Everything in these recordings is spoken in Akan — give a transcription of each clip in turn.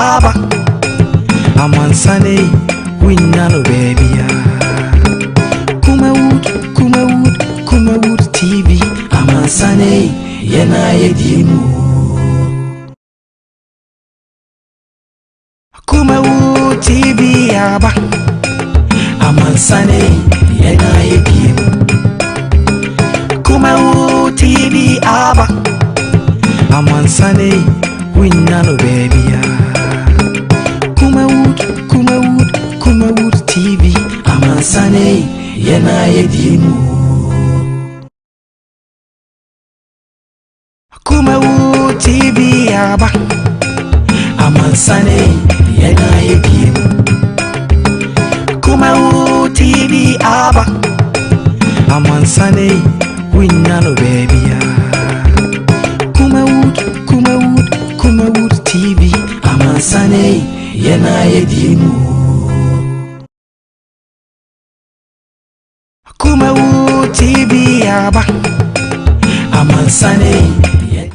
aba. Amansane wunnya no baabiara. Kumawood, Kumawood, Kumawood TV. Amansane yɛn a yɛdi mu. Kumawood TV aba. Amansane yɛn a yɛdi mu. Kumawood TV aba. Amansane wunnya no baabiara. Kumawood, Kumawood, Kumawood TV. Amansane yɛn a yɛdi mu. Kumawood TV aba. Amansane yɛn a yɛdi mu. Kumawood TV aba. Amansane wunnya no baabiara. Kumawood, Kumawood, Kumawood TV. Amansane yɛn a yɛdi mu. Kumawood TV aba. Amansane yɛn.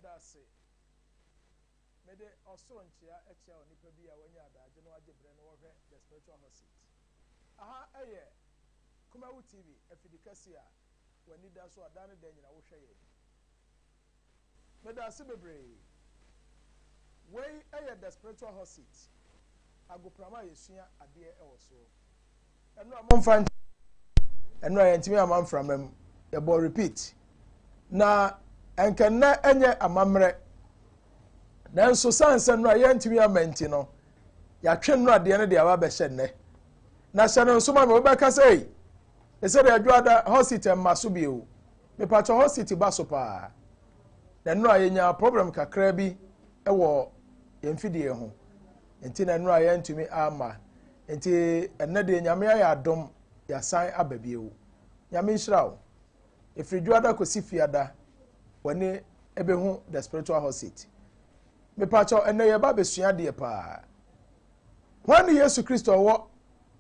Mede ɔsoro nkyea akyia onipa bi a wanya adagye na wagye berɛ na wɔhwɛ The Spiritual Hot Seat. Aha ɛyɛ Kumawu TV, afidi kɛse a w'ani da so a da ne da nyina wohwɛ yɛ. Meda ase bebree. Wei ɛyɛ The Spiritual Hot Seat, agoprama a yɛsua adeɛ ɛwɔ soɔ. Ɛno a momfa nkyɛ, ɛno a yɛntumi ama mframa mu, yɛbɔ repeat. Na ɛnkɛnnɛ ɛnyɛ amammerɛ. Nanso san sɛ no a yɛntumi ama nti no, yɛatwe nnora deɛ no de aba bɛhyɛ nnɛ. Na hyɛ no nso ma me wobɛka sɛ ei, ɛsɛ deɛ adwoada hot seat mma so bio. Mepatwɛ, hot seat ba so paa. Na nnora yɛnya problem kakra bi wɔ yɛn fidie ho. Nti na nnora yɛntumi ama. Nti ɛnnɛ deɛ Nyame ayɛ adom, yɛasan aba bio. Nyame nhyira wo. Ɛfiri dwoada kɔsi fiada, w'ani ɛbɛhu The Spiritual Hot Seat. Mepatwɛ, ɛnnɛ yɛba abɛsua adeɛ paa. Hwan ne Yesu Kristo ɔwɔ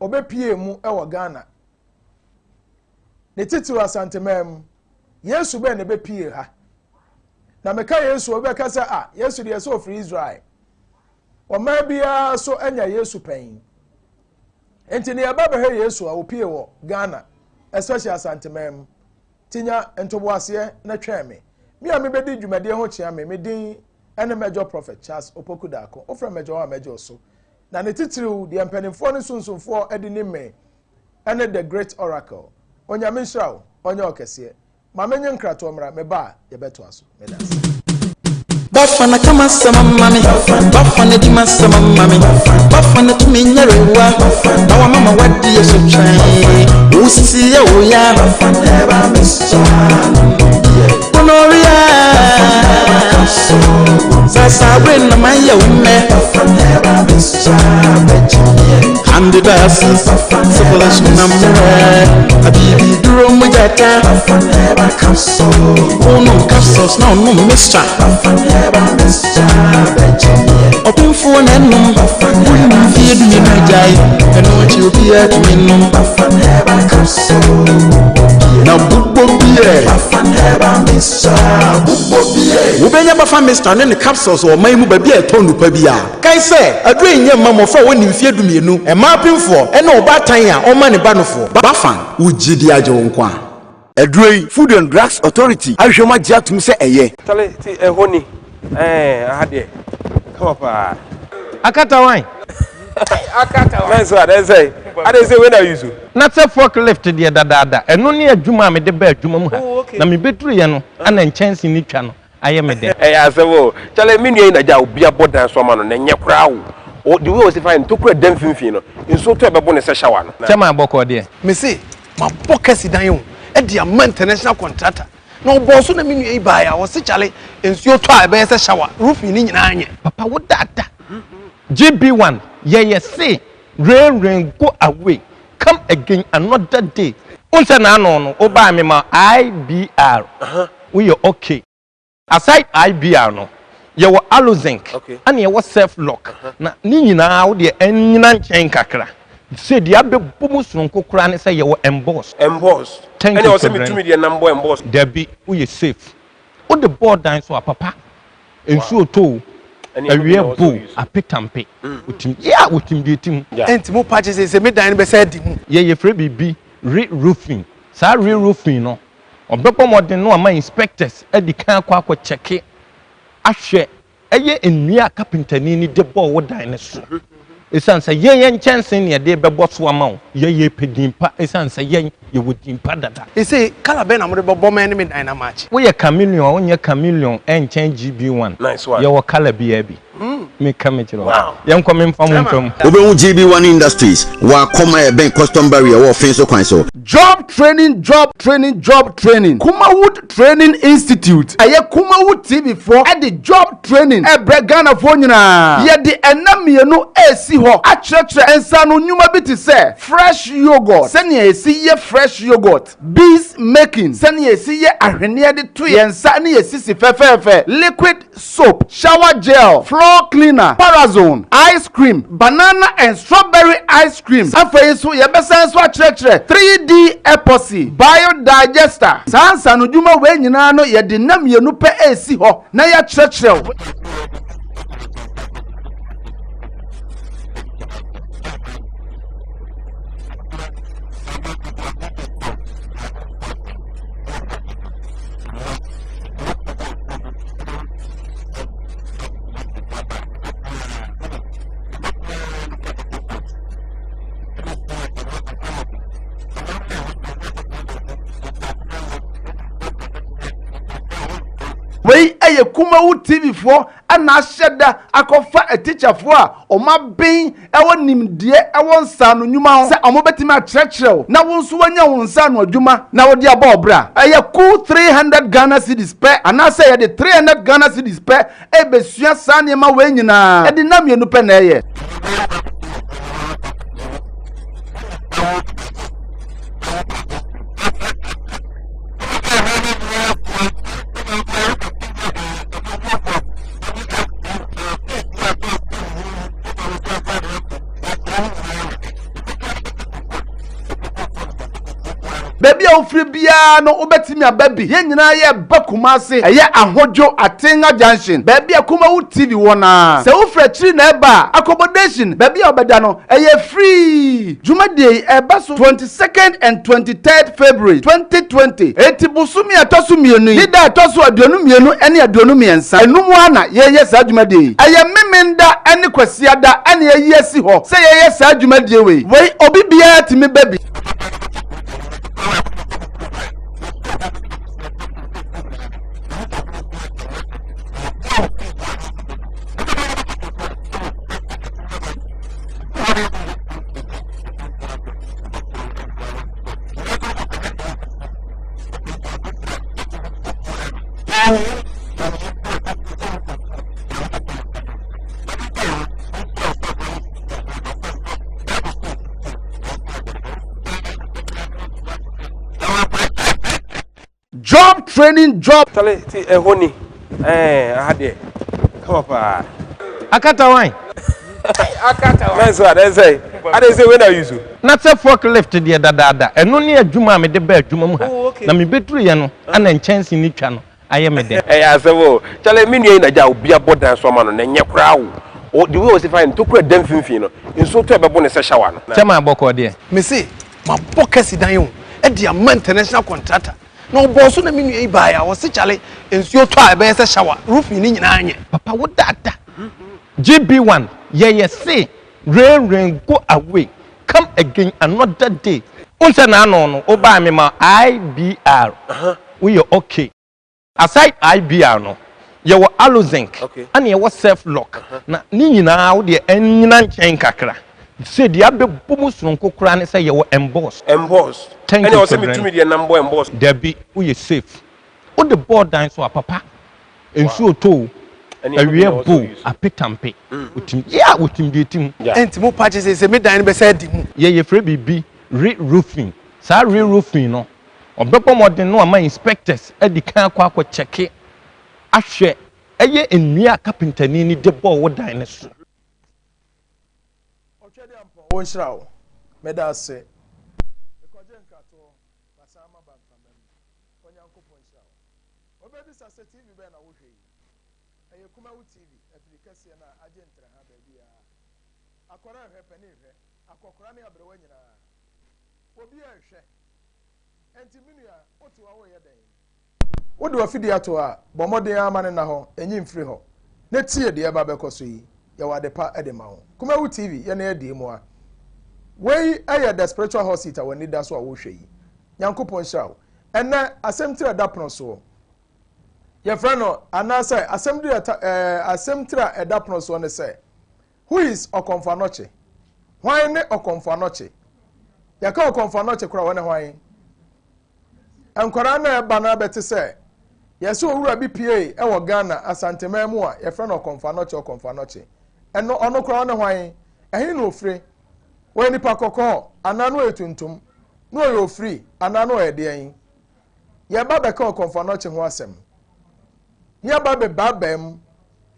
ɔbɛpie mu ɛwɔ Ghana? Ne titiri Asanteman mu. Yesu bɛn na ɛbɛpie ha? Na meka Yesu, ɔbɛka sɛ, ah, Yesu deɛ sɛ ɔfiri Israel. Ɔman biara so anya Yesu pɛn. Nti ne yɛba bɛhwɛ Yesu a opie wɔ Ghana, especially Asanteman mu. Tinya ntoboaseɛ na twɛn me. Me a mebɛdi dwumadie ho kyea me, me din ɛne Major Prophet Charles Opoku Daako. Wofrɛ Major a Major so. Na ne titiriw deɛ mpanimfoɔ ne sunsumfoɔ de nim me ɛne The Great Oracle. Onyame nhyira wo, ɔnyɛ ɔkɛseɛ. Ma menye nkratoɔ mmra, me ba a yɛbɛtoa so. Meda ase. Bafana kama sama mami, bafana di masama mami, bafana tumi nyarewa, na wa mama wadi yeso twɛn, usisi ya oya, gonorrhea, sasa we na man ya ume, candidiasis, syphilis na mmerɛ, abibi duro mujata, wonom capsules na ɔnom mixture. Ɔpemfoɔ na ɛnom wonim mfeɛ 12 agyae ɛno akyi obiara tumi nom na bobɔ biɛ wobɛnya Bafa Mixture ne ne capsules wɔ ɔman mu baabi a ɛtɔn nupa bi a kae sɛ aduro yi nyɛ mma mmɔfra a wɔnni mfeɛ 12, mmaa apemfoɔ ɛne ɔbaatan a ɔma ne ba nofoɔ. Bafa wogye di agye wo nkwa. Aduro yi, Food and Drugs Authority ahwehwɛ mu agye atom sɛ ɛyɛ. Tale ti ɛhɔ ni aha deɛ kama paa. Akata wan. Mɛnso a dɛn sɛ ade sɛ wei na use. Na sɛ forklift deɛ dadaada, ɛno ne adwuma a mede ba adwuma mu ha. Oh, okay. Na mebɛduruyɛ no ana nkyɛnse ne twa no ayɛ me dɛ. Ɛyɛ asɛm o. Kyale, me nua yi na gya obi abɔ dan so ama no na ɛnyɛ koraa o. O the way o si fa ntokura dan mfimfini no, nsuo tɔ ɛbɛbɔ ne sɛ shower no. Kyɛ ma abɔkɔ deɛ. Me se mabɔ kɛse dan o ɛde ama international contractor na ɔbɔ so na me nua yi baeɛ a ɔse kyale nsuo tɔ a ɛbɛyɛ sɛ shower, roofing ne nyinaa nyɛ. Papa, wo dada GB1 yɛyɛ se rain rain go away, come again another day. N sɛ n'ano no wobaa me ma IBR woyɛ okay. Aside IBR no, yɛwɔ Alozinc ɛna yɛwɔ Self Lock na ne nyinaa wo deɛ ɛnyina nkyɛn kakra sɛ deɛ abɛbɔ mu sononko koraa ne sɛ yɛwɔ Emboss. Emboss. Thank ɛne you, ɔsɛ Sovereign. Metumi deɛ nam bɔ Emboss. Dabi, woyɛ safe. Wode bɔɔ dan so a, papa, nsuo tɔ o. Awia bo apetampe. Otim yeah otim deɛ ɛtim. Ɛnti mo pa kyɛ sɛ sɛ me dan no bɛsɛ adi mu. Yɛ yɛfrɛ biribi re roofing. Saa re roofing no ɔbɛbɔ mmɔden na wama inspectors adi kan akɔ akɔ kyɛke ahwɛ ɛyɛ nnua a kapentani no de bɔɔ wo dan no so. Esiane sɛ yɛn yɛn nkyɛnsee na yɛde rebɛbɔ so ama wo, yɛn yɛpɛ din pa esiane sɛ yɛn yɛwɔ din pa dada. Seesei colour bɛn na mode bɛbɔ me ne me dan no amakye? Woyɛ chameleon a wonyɛ chameleon ɛnkyɛn GB1. Yɛwɔ colour biara bi. Meka mekyerɛ wo. Yɛnkɔ memfa mo mfa mu. Wobɛhu GB1 Industries wɔ Akɔm a ɛbɛn Custom Barrier wɔ Ɔfenso so kwan so. Job training job training job training Kumawood Training Institute ɛyɛ Kumawood TV foɔ de job training ɛbrɛ Ghanafoɔ nyinaa. Yɛde ɛna mmienu ɛresi hɔ akyerɛkyerɛ nsaano nnwuma bi te sɛ fresh yoghurt, sɛnea yɛsi yɛ fresh yoghurt, bees making, sɛnea yɛsi yɛ ahweneɛ de to yɛn nsa ne yɛn sisi fɛfɛɛfɛ, liquid soap, shower gel, floor cleaner, parazone, ice cream, banana and strawberry ice cream. Afei nso yɛbɛsan nso akyerɛkyerɛ 3D epoxy, biodigester. Saa nsaanodwuma wei nyinaa no yɛde nna mmienu pɛ resi hɔ na yɛakyerɛkyerɛ wo. Wei yɛ Kumawu TV foɔ na ahyɛ da akɔfa atikyafoɔ a wɔn aben wɔ nimdeɛ wɔ nsaano nnwuma ho sɛ wɔbɛtumi akyerɛkyerɛ wo na wo nso woanya wo nsaano adwuma na wode abɔ wo bra. Ɛyɛ ku 300 Ghana cedis pɛ anaasɛ yɛde 300 Ghana cedis pɛ rebɛsua saa nneɛma wei nyinaa. Ɛde nna mmienu pɛ na ɛyɛ. Baabi a wofiri biara no wobɛtumi aba bi. Yɛn nyinaa yɛreba Kumasi. Ɛyɛ Ahodwo Atenga Junction, baabi a Kumawu TV wɔ no ara. Sɛ wofiri akyiri na ɛreba a, accommodation, baabi a wobɛda no, ɛyɛ free. Dwumadie yi ɛreba so 22nd and 23rd February 2020. Enti bosome a ɛtɔ so mmienu yi ne da a ɛtɔ so 22 ne 23, ɛno mu ara na yɛreyɛ saa dwumadie yi. Ɛyɛ Memenda ne Kwasiada na yɛayi asi hɔ sɛ yɛyɛ saa dwumadie wei. Wei obi biara tumi ba bi. Job training job. Chale ti ɛhɔ ni ɛɛ aha deɛ kama paa. Akata wan? Akata wan. Mɛnso adɛn sɛ adɛn sɛ wei na use. Na sɛ fork lift deɛ dadaada ɛno ne adwuma a mede baa adwuma mu ha Oh, okay. na mebɛduruiɛ no ana nkyɛnse no twa no ayɛ me dɛ. Ɛyɛ asɛm o. Chale me nua yi na gya obi abɔ dan so ama no na ɛnyɛ koraa o. O the way ɔsi fa yɛ no tokura da mfimfini no nsuo tɔ ɛbɛbo no sɛ shower no. Kyɛ maa bɔkɔɔ deɛ. Mese mabɔ kɛse dan o de ama international contractor na ɔbɔɔ so na me nua yi baeɛ a ɔse kyale nsuo tɔ a ɛbɛyɛ sɛ shower roofing no nyinaa nyɛ. Papa wo dada GB one yɛyɛ se rain rain go away come again another day. Wohu sɛ n'ano no wo baa me ma IBR woyɛ okay. Aside IBR no, yɛwɔ Alozinc ɛna yɛwɔ Self Lock. Na ne nyinaa wo deɛ ɛnyina nkyɛn kakra. Sɛ deɛ abɛbɔ mu sononko koraa ne sɛ yɛwɔ Emboss. Emboss. Thank Ɛna you ɔsɛ Sovereign. metumi deɛ nam bɔ emboss. Dabi, woyɛ safe. Wode bɔɔ dan so a papa, nsuo tɔ o, Ɛne ɛno bi awia na ɔsɛ bɔ o, ɔyi so. apetampe. Wotim, yeah, wotim deɛ ɛtim. Yeah. Ɛnti mo pa kyɛ sɛ sɛ me dan no bɛsɛ adi mu. Yɛ yɛfrɛ biribi re-roofing. Saa re-roofing no, Ɔbɛbɔ mmɔden na wama inspectors adi kan akɔ akɔ kyɛke ahwɛ ɛyɛ nnua a kapentani no de bɔɔ wo dan no so. Ɔtwɛdeampɔn wo nhyira wo. Meda ase. Mekɔgye nkratoɔ masan maba mframa mu. Onyankopɔn nhyira wo. Wobɛbisa sɛ TV bɛn na wohwɛ yi? Ɛyɛ Kumawu TV afiri. kɛseɛ no a agye ntraha baabiara. Akwadaa rehwɛ, panin rehwɛ, akɔkora ne aberewa nyinaa, obiara rehwɛ. Enti me nua, wote hɔ a woreyɛ dɛn? Wode w'afidie ato hɔ a, bɔ mmɔden ara ma no nna hɔ, nyi mfiri hɔ, na tie deɛ ɛreba abɛkɔ so yi. Yɛwɔ ade pa de ma wo. Kumawu TV, yɛne adie mu a. Wei yɛ The Spiritual Hot Seat a w'ani da so a worehwɛ yi. Nyankopɔn nhyira wo. Ɛnnɛ, asɛm tiri a ɛda pono soɔ, yɛfrɛ no, anaasɛ asɛm tiri a ɛɛ asɛm tiri a ɛda pono soɔ ne sɛ, Who is Ɔkɔmfo Anɔkye? Hwan ne Ɔkɔmfo Anɔkye? Yɛka Ɔkɔmfo Anɔkye koraa wɔne hwan? Nkwadaa no a ɛba no abɛte sɛ yɛsɛ owura bi pie wɔ Ghana Asanteman mu a yɛfrɛ no Ɔkɔmfo Anɔkye Ɔkɔmfo Anɔkye. Ɛno ɔno koraa ɔne hwan? Ɛhe na ofire? Ɔyɛ nipa kɔkɔɔ anaa na ɔyɛ tuntum? Na ɔyɛ ofiri anaa na ɔyɛ deɛn? Yɛba bɛka Ɔkɔmfo Anɔkye ho asɛm. Ne yɛba bɛbaabaa mu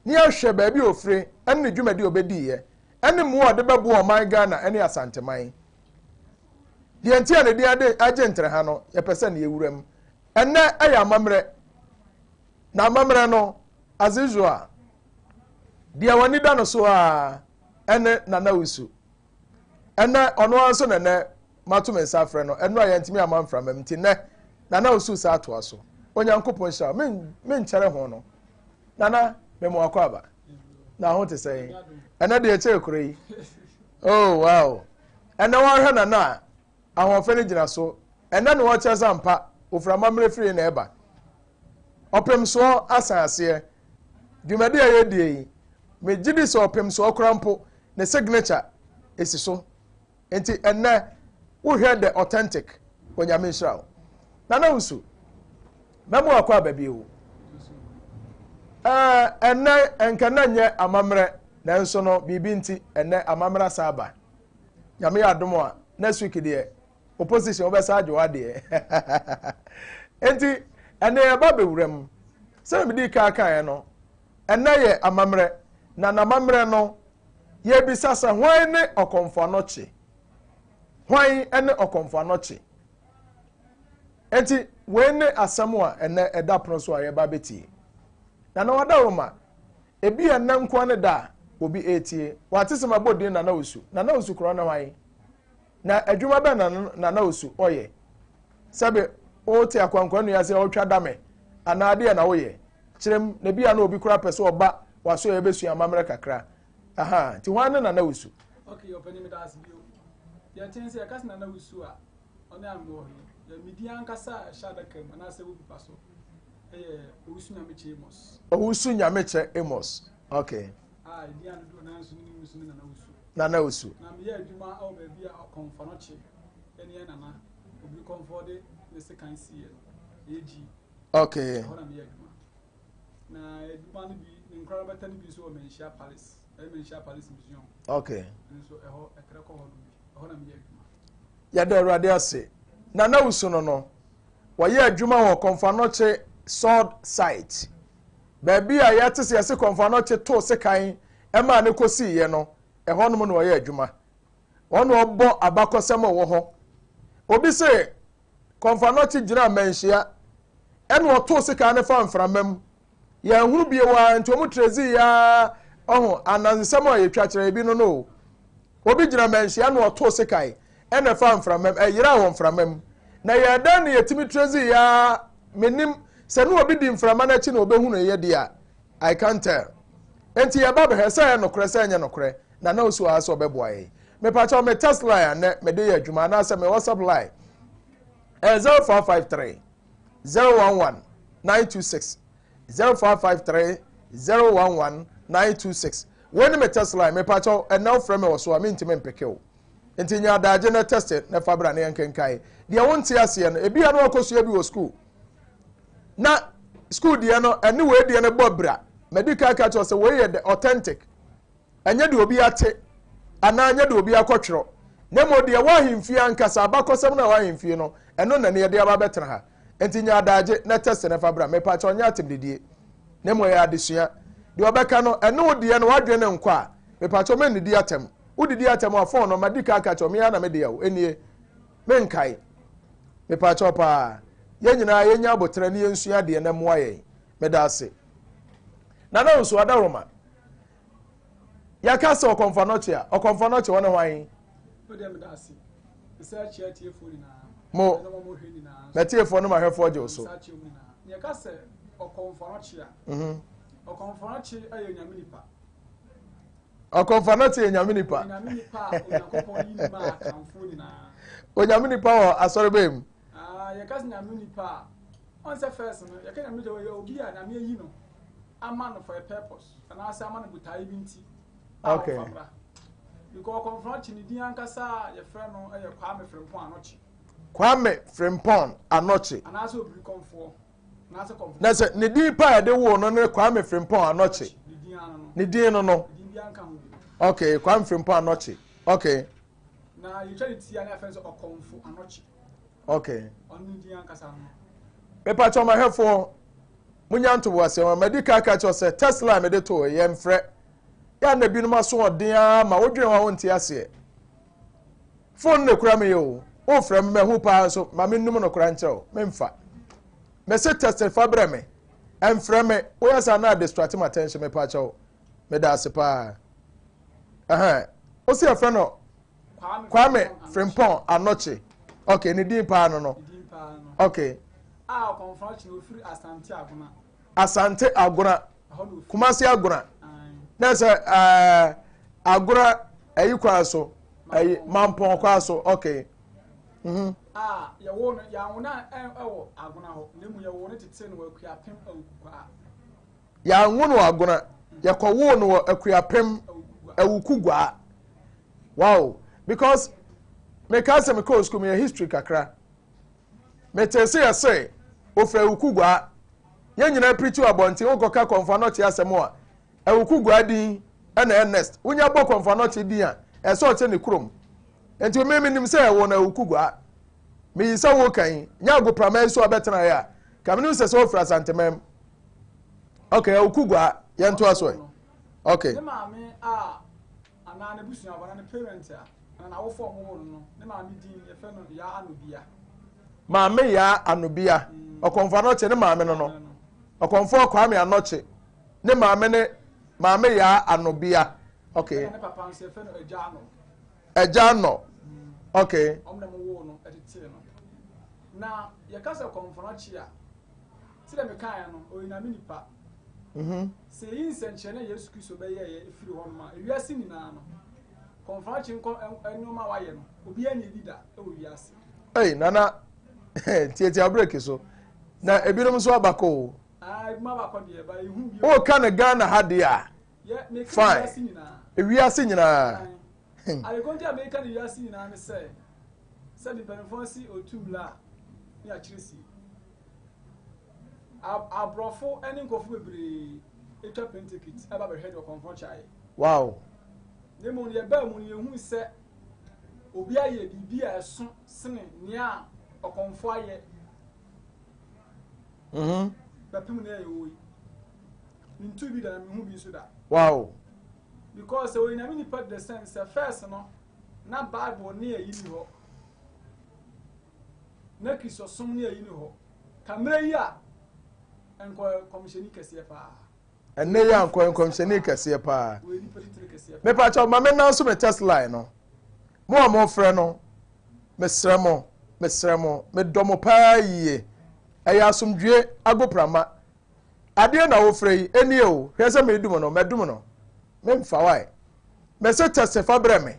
ne yɛahwɛ baabi a ofire ne ne dwumadi a ɔbɛdiiɛ ne mmoa a ɔde bɛboa ɔman Ghana ne Asanteman. Deɛ nti a ne din ade agye ntrɛha no, yɛpɛ sɛ ne yɛwura mu. Ɛnnɛ ɛyɛ amammerɛ, na amammerɛ no, as usual, deɛ w'ani da no so ara ɛne Nana Wusu. Ɛnnɛ ɔno ara nso na ɛnɛ mato me nsa afrɛ no, ɛno a yɛntumi ama mframa mu nti nnɛ Nana Wusu saa atoa so. Onyankopɔn nhyira wo, menkyɛre ho no. Nana, mema wakɔ aba. Na ho te sɛn? Ɛnɛ deɛ ɛkyɛ kuro yi. Oh, wow. Ɛnɛ wɔhwɛ Nana a, ahoɔfɛ no gyina so. Ɛnɛ na wɔkyerɛ sɛ ampa, ofura amammerɛ firi na ɛba. Ɔpemsoɔ asan aseɛ. Dwumadi a yɛdie yi, megye di sɛ ɔpemsoɔ kora mpo, ne signature esi so. Nti ɛnɛ wohwɛ the authentic Onyame nhyira wo. Nana Wusu, mɛmo akɔ aba bio. Ɛɛ ɛnɛ nka na nyɛ amammerɛ nanso no biribi nti ɛnɛ amammerɛ asa aba. Nyame yɛ adom a next week deɛ opposition wobɛsa agye w'adeɛ. Nti ɛnɛ yɛba bɛwura mu. Sɛdeɛ medi kan kaeɛ no ɛnɛ yɛ amammerɛ na n'amammerɛ no Yɛrebisa sɛ, Hwan ne Ɔkɔmfo Anɔkye? Hwan ne Ɔkɔmfo Anɔkye? Enti, wei ne asɛm a ɛnɛ ɛda pono so a yɛba abɛtie. Nana Ɔdawuruma, ebi a ɛnɛ nkoa ne da a obi retie. Wate sɛ mabɔ din Nana Osu. Nana Osu korɔ ne hwan? Na adwuma bɛn na Nana Osu ɔyɛ? Sɛbe wote akwankwa nnua sɛ ɔretwa dame anaa adeɛ na woyɛ? Kyerɛ mu, na ebia na obi koraa pɛ sɛ ɔba w'asoɛeɛ bɛsua amammerɛ kakra. Aha, nti hwan ne Nana Wusu? Ok, ɔpanin meda ase bio. Deɛ ɛteɛ ne sɛ yɛka sɛ Nana Wusu a, ɔne Amoah yi. Yɛ me din ankasa a ɛhyɛ adaka mu anaasɛ ɛwɔ pipa so yɛ Owusu Nyamekyɛ Amos. Owusu Nyamekyɛ Amos, ok. A ɛdin a dodoɔ naa nso nim nso ne Nana Wusu. Nana Wusu. Na meyɛ adwuma wɔ baabi a Ɔkɔmfɔnɔkye ne yɛn nana, obi kɔmfɔ de ne sekan siiɛ no, ɛyɛ G. Okay. Ɛhɔ na meyɛ adwuma. Na adwuma no bi, ne nkorabata no bi nso wɔ Manhyia Palace. Ɛyɛ Manhyia Palace Museum. Okay. Nso ɛhɔ ɛtrɛ kɔ hɔ no bi. Ɛhɔ na meyɛ adwuma. Yɛda Awurade ase. Nana Wusu no no, wɔyɛ adwuma wɔ Kɔmfo Anɔkye Sword Site. Baabi a yɛte sɛ yɛse Kɔmfo Anɔkye too sekan ɛmaa ne kɔsiiɛ no, ɛhɔ nom na wɔyɛ adwuma. Wɔn na wɔbɔ abakɔsɛm a ɛwɔ hɔ. Obi se Kɔmfo-Anokye gyinaa mmanhyia ɛna ɔtoo sekan no faa mframa mu. Yɛanhunu bio ara nti wɔn trezii ara ɔho anansesɛm a yɛtwa kyerɛ ebi no no o. Obi gyina mmanhyia na ɔtoo sekan ɛna ɛfaa mframa mu, ɛyeraa wɔ mframa mu. Na yɛn dɛn na yɛtumi trezii ara menim sɛ ne obi di mframa no akyi na ɔbɛhunu yɛ deɛ a I can't tell. Enti yɛba bɛhwɛ sɛ ɛyɛ nokorɛ sɛ ɛnyɛ nokorɛ na na osi wɔ ha sɛ ɔbɛboa yɛn. Mepakyɛw me text line a nnɛ mede yɛ adwuma anaasɛ me WhatsApp line ɛyɛ 0553 011 926 0553 011 926 wei ne me text line mepakyɛw ɛnɛ wofrɛ me wɔ so a mentumi mpeke wo nti nya adagye na test na fa bra na yɛnkenkae deɛ wonte aseɛ no ebia na wakɔsua bi wɔ school na school deɛ no ɛne wei deɛ no bɔ bra madi kan ka kyerɛ sɛ wei yɛ the authentic Ɛnyɛ deɛ obi ate anaa ɛnyɛ deɛ obi akɔtwerɛ, na mmom deɛ ɛwɔ ahemfie ankasa, abakɔsɛm no a ɛwɔ ahemfie no, ɛno na ɛne yɛde aba abɛtena ha. Enti nya adaagye na tɛste no fa bra. Mepakyɛw, nyɛ atemdidie, na mmom ɛyɛ adesua. Deɛ ɔbɛka no, ɛne wo deɛ no, w'adwene no nkɔ a, mepakyɛw mennidi atɛm. Wodidi atɛm a, fon no, madi kan aka akyerɛ wo, me ara na me dea o, ɛnie. Menkae. Mepakyɛw paa. Yɛn nyinaa yɛnya aboterɛ na yɛnsua adeɛ na ɛmmoa yɛn. Meda ase. Nana Nso, Adaworoma. Yɛka sɛ Ɔkɔmfo Anɔkye a, Ɔkɔmfo Anɔkye wɔne hwan? Mo, matiefoɔ ne mahwɛfoɔ gye wo so. Ɔkɔmfo Anɔkye yɛ nyame nipa. Onyame nipa wɔ asɔre bɛn mu? Yɛka sɛ nyame nipa a, ɔn sɛ fɛs no, yɛka nyame nipa yɛ obi a nyame ayi no ama no for a purpose. Anaasɛ ama no botaeɛ bi nti a ɔmfa mmra. Because Ɔkɔmfoɔ Anokye ne din ankasa a yɛfrɛ no yɛ Kwame Frimpong Anokye. Kwame Frimpong Anokye. Anaasɛ Obiri Kɔmfoɔ. Anaasɛ Kɔmfoɔ. Na sɛ ne din pa a yɛde woo no ne Kwame Frimpong Anokye. Ne din ano no. Ne din no no. Ne din bi anka ho bi. Okay, Kwame Frimpong Anokye. Okay. Na yɛtwa ne ti a na yɛfrɛ no sɛ Ɔkɔmfo Anokye. Okay. Ɔno ne din ankasa no. Mepakyɛ ɔmahwɛfoɔ Munya ntoboaseɛ ma madi kan aka kyerɛ sɛ Tesla a mede too yɛ mfrɛ. Yɛ a na binom aso ɔden ara ma wodwene ho a wonte aseɛ. Fon no na ekura me yɛ o. Wofrɛ me mahu paa nso ma mennum no koraa nkyerɛ wo. Memfa. Mese test fa brɛ me. Ɛmfrɛ me. Woyɛ saa na distract my attention mepa kyɛw. Meda ase paa. Ɛhɛn. Wo se yɛfrɛ no Kwame Frimpong Anokye. Okay, ne din paa no no. Okay. A ɔkɔmfo akyi na ofiri Asante Agona. Asante Agona. Kumasi Agona. Na sɛ ɛɛ Agona ɛyi kwan so ɛyi Mampɔn kwan so okay. Mm-hmm. A yɛwɔ no yɛawo no ɛwɔ Agona hɔ na emu yɛwɔ no tete no wɔ Akuapem Awukukwaa. Yɛanwo no Agona yɛkɔwoo no wɔ Akuapem Awukukwaa. Wow because meka sɛ mekɔɔ sukuu meyɛ history kakra. Metee se yɛse ofiri Awuku Guaa. Yɛn nyinaa pirikyi wɔ abɔnten wokɔka Kɔmfo Anɔkye asɛm a, Awuku Guaa din na Ernest. Wonya bɔ Kɔmfo Anɔkye din a, ɛsɛ ɔkyɛ ne kurom. Nti me menim sɛ ɛwɔ no Awuku Guaa. Meyi sɛ woka yi, nyɛ agoprama yi so a bɛtenaeɛ a, ka menim sɛ sɛ ofiri Asantemam. Okay, Awuku Guaa, yɛntoa so ɛ. Okay. Ne maame a anaa n'abusuafo anaa ne parent a anaa n'awofo a wɔwoo no no, ne maame din yɛfrɛ no Yaa Anobia. Maame Yaa Anobia, Ɔkɔmfo Anɔkye ne maame no no. Ɔkɔmfo Kwame Anɔkye ne maame ne Maame Yaa Anobia. Okay. Ɛna ne papa nso yɛfrɛ no Agya Anɔ. Agya Anɔ. Okay. Wɔn na wɔwoo no ɛtetee no. Na yɛka sɛ Ɔkɔmfo Anɔkye a, sɛdeɛ mekaeɛ no, ɔyɛ Nyame nipa. Sɛ yɛyi nsɛnkyerɛnne a Yesu Kristo bɛyɛeɛ firi hɔnom a, ewiase nyinaa no, kɔmforakye nkɔ nneɛma a wayɛ no, obiara nyɛ bi da wɔ wiase. Ei, Nana, tiatia break so. Na ebinom nso abakɔ o. Ah, ebinom abakɔ deɛ, ba ehu bi. O ka no Ghana ha deɛ a. Yɛ, meka Fine. wiase nyinaa. Ewiase nyinaa. Adekɔ nti a meka no wiase nyinaa ne sɛ, sɛde mpanimfoɔ se otu mmla a, ne akyerɛ sie. Aborɔfo ne nkurɔfo bebree twa plane ticket ba bɛhwɛ deɛ ɔkɔmfoɔ kyɛ ayɛ. Wow. Na mmom no yɛbaa mu no yɛhui sɛ obi ayɛ biribi a ɛso sene nea ɔkɔmfoɔ ayɛ. Bɛpem nea yɛwɔ yi. Mentu bi da na mehu bi nso da. Wow. Because sɛ onyame nipa the sense sɛ first no na Bible ne ayi ni hɔ. Na Kristosom ne ayi ni hɔ. Ka mmerɛ yi a nkɔ nkɔmhyɛni kɛseɛ paa. Ɛnɛ yi a nkɔ nkɔmhyɛni kɛseɛ paa. Wɔyɛ nipa titire kɛseɛ paa. Mepa kyɛw ma me nan so me test line no. Mo a mo frɛ no, mesrɛ mo, mesrɛ mo, medɔ mo paa yie. Ɛyɛ asomdwie agoprama. Adeɛ na wofrɛ yi, ɛnie o, hwɛ sɛ medum no, mɛdum no. Memfa wae. Mese test fa brɛ me.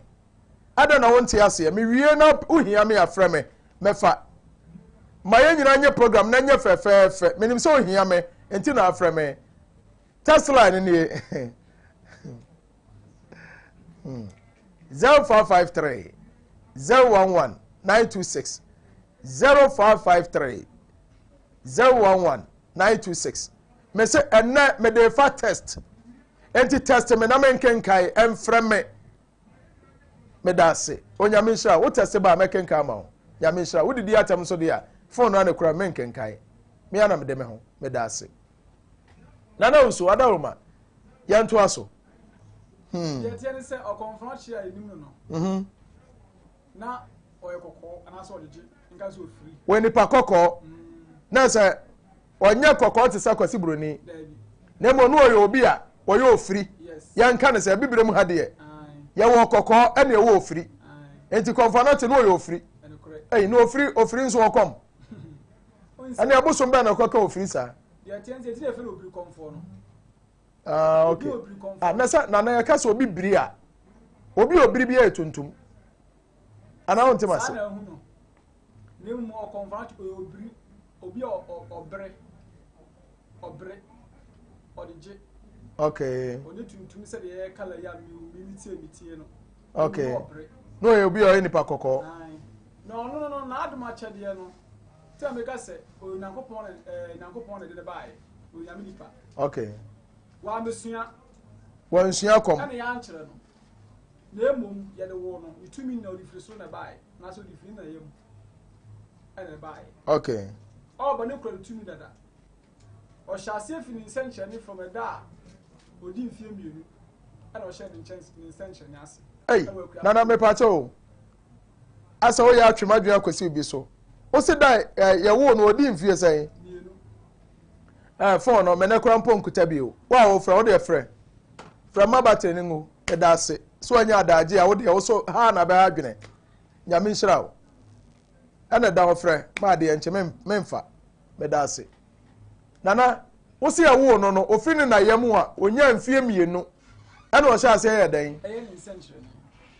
Adɛn na wonte aseɛ? Mewie na wohia me a frɛ me, mɛfa. Ma yɛn nyinaa nyɛ program na ɛnyɛ fɛfɛɛfɛ. Menim sɛ wohia me, nti na afrɛ me. Text line no nie. 0553 011 926 0553 011 926 mese ɛnɛ mede fa test nti test me na menkenkae ɛmfrɛ me Meda ase. Onyame nhyira wo. Wo tɛste ba a mɛkenkan ama wo. Nyame nhyira wo. Wodidi atɛm nso deɛ a, phone no ana kura menkenkan. Me ana mede me ho. Meda ase. Nana Owusu, Adaworoma, yɛntoa so. Deɛ ɛteɛ ne sɛ ɔkɔmfono kye a yɛnim no no. Na ɔyɛ kɔkɔɔ anaasɛ ɔgyegye nka sɛ ofiri. Wɔ nipa kɔkɔɔ. Na sɛ ɔnyɛ kɔkɔɔ te sɛ Kwasi Buroni. Na mmom no ɔyɛ obi a. Wɔyɛ ofiri. Yɛnka no sɛ abibire mu ha deɛ yɛwɔ kɔkɔɔ ɛna ɛwɔ ofiri. Nti Kɔmfo Anɔkye no ɔyɛ ofiri. Ɛyi na ofiri ofiri nso ɔkɔm. Ɛna ɛbosom bɛn na ɔkɔka ofiri saa. Ah, okay. Ah, na sɛ na na yɛka sɛ obi biri a obi obiri bi yɛ tuntum. Anaa wonte ma se. Na mmom ɔkɔmfo no ɔyɛ obiri, obi a ɔbere, ɔbere, ɔde gye. Okay. Ɔnyɛ tuntum sɛdeɛ ɛyɛ kala yi a mi mi tie mi tie no. Okay. Na ɔyɛ obi a ɔyɛ nipa kɔkɔɔ. Na ɔno no no n'adom akyɛdeɛ no tí a meka sɛ ɔyɛ Nyankopɔn na ɛɛ Nyankopɔn na ɛde ne baeɛ, ɔyɛ Nyame nipa. Okay. Wɔamesua. Wɔnsua kɔm. Ɛna yɛankyerɛ no. Na mmom yɛde woo no, ne tumi na ɔde firi soro na ɛbaeɛ, anaasɛ ɔde firi ne na yam ɛna ɛbaeɛ. Okay. Ɔba ne kura ne tumi dada. Ɔhyɛ aseɛ firi ne nsɛnkyerɛnne from ɛda a ɔdi mfeɛ mmienu ɛna ɔhyɛ ne nkyɛn ne nsɛnkyerɛnne ase. Ei, nana mepakyɛ o. Asɛ woyɛ atwe m'adwene akɔsi obi so. Wosi da yɛwoo no ɔdi mfeɛ sɛn? Mmienu. Ɛɛ fɔn no mɛnɛ kora mpo nkuta bi o. Wo a wofrɛ wo deɛ frɛ. Frɛ ma battery no ngu. Meda ase. So wanya adagye a wo deɛ wo so haa na bɛha adwene. Nyame nhyira wo. Ɛna da hɔ frɛ ma adeɛ nkye memfa. Meda ase. Nana, wo se ɛwoo no no, ofi ne na yam a onyaa mfie mmienu ɛna ɔhyɛ aseɛ yɛ dɛn?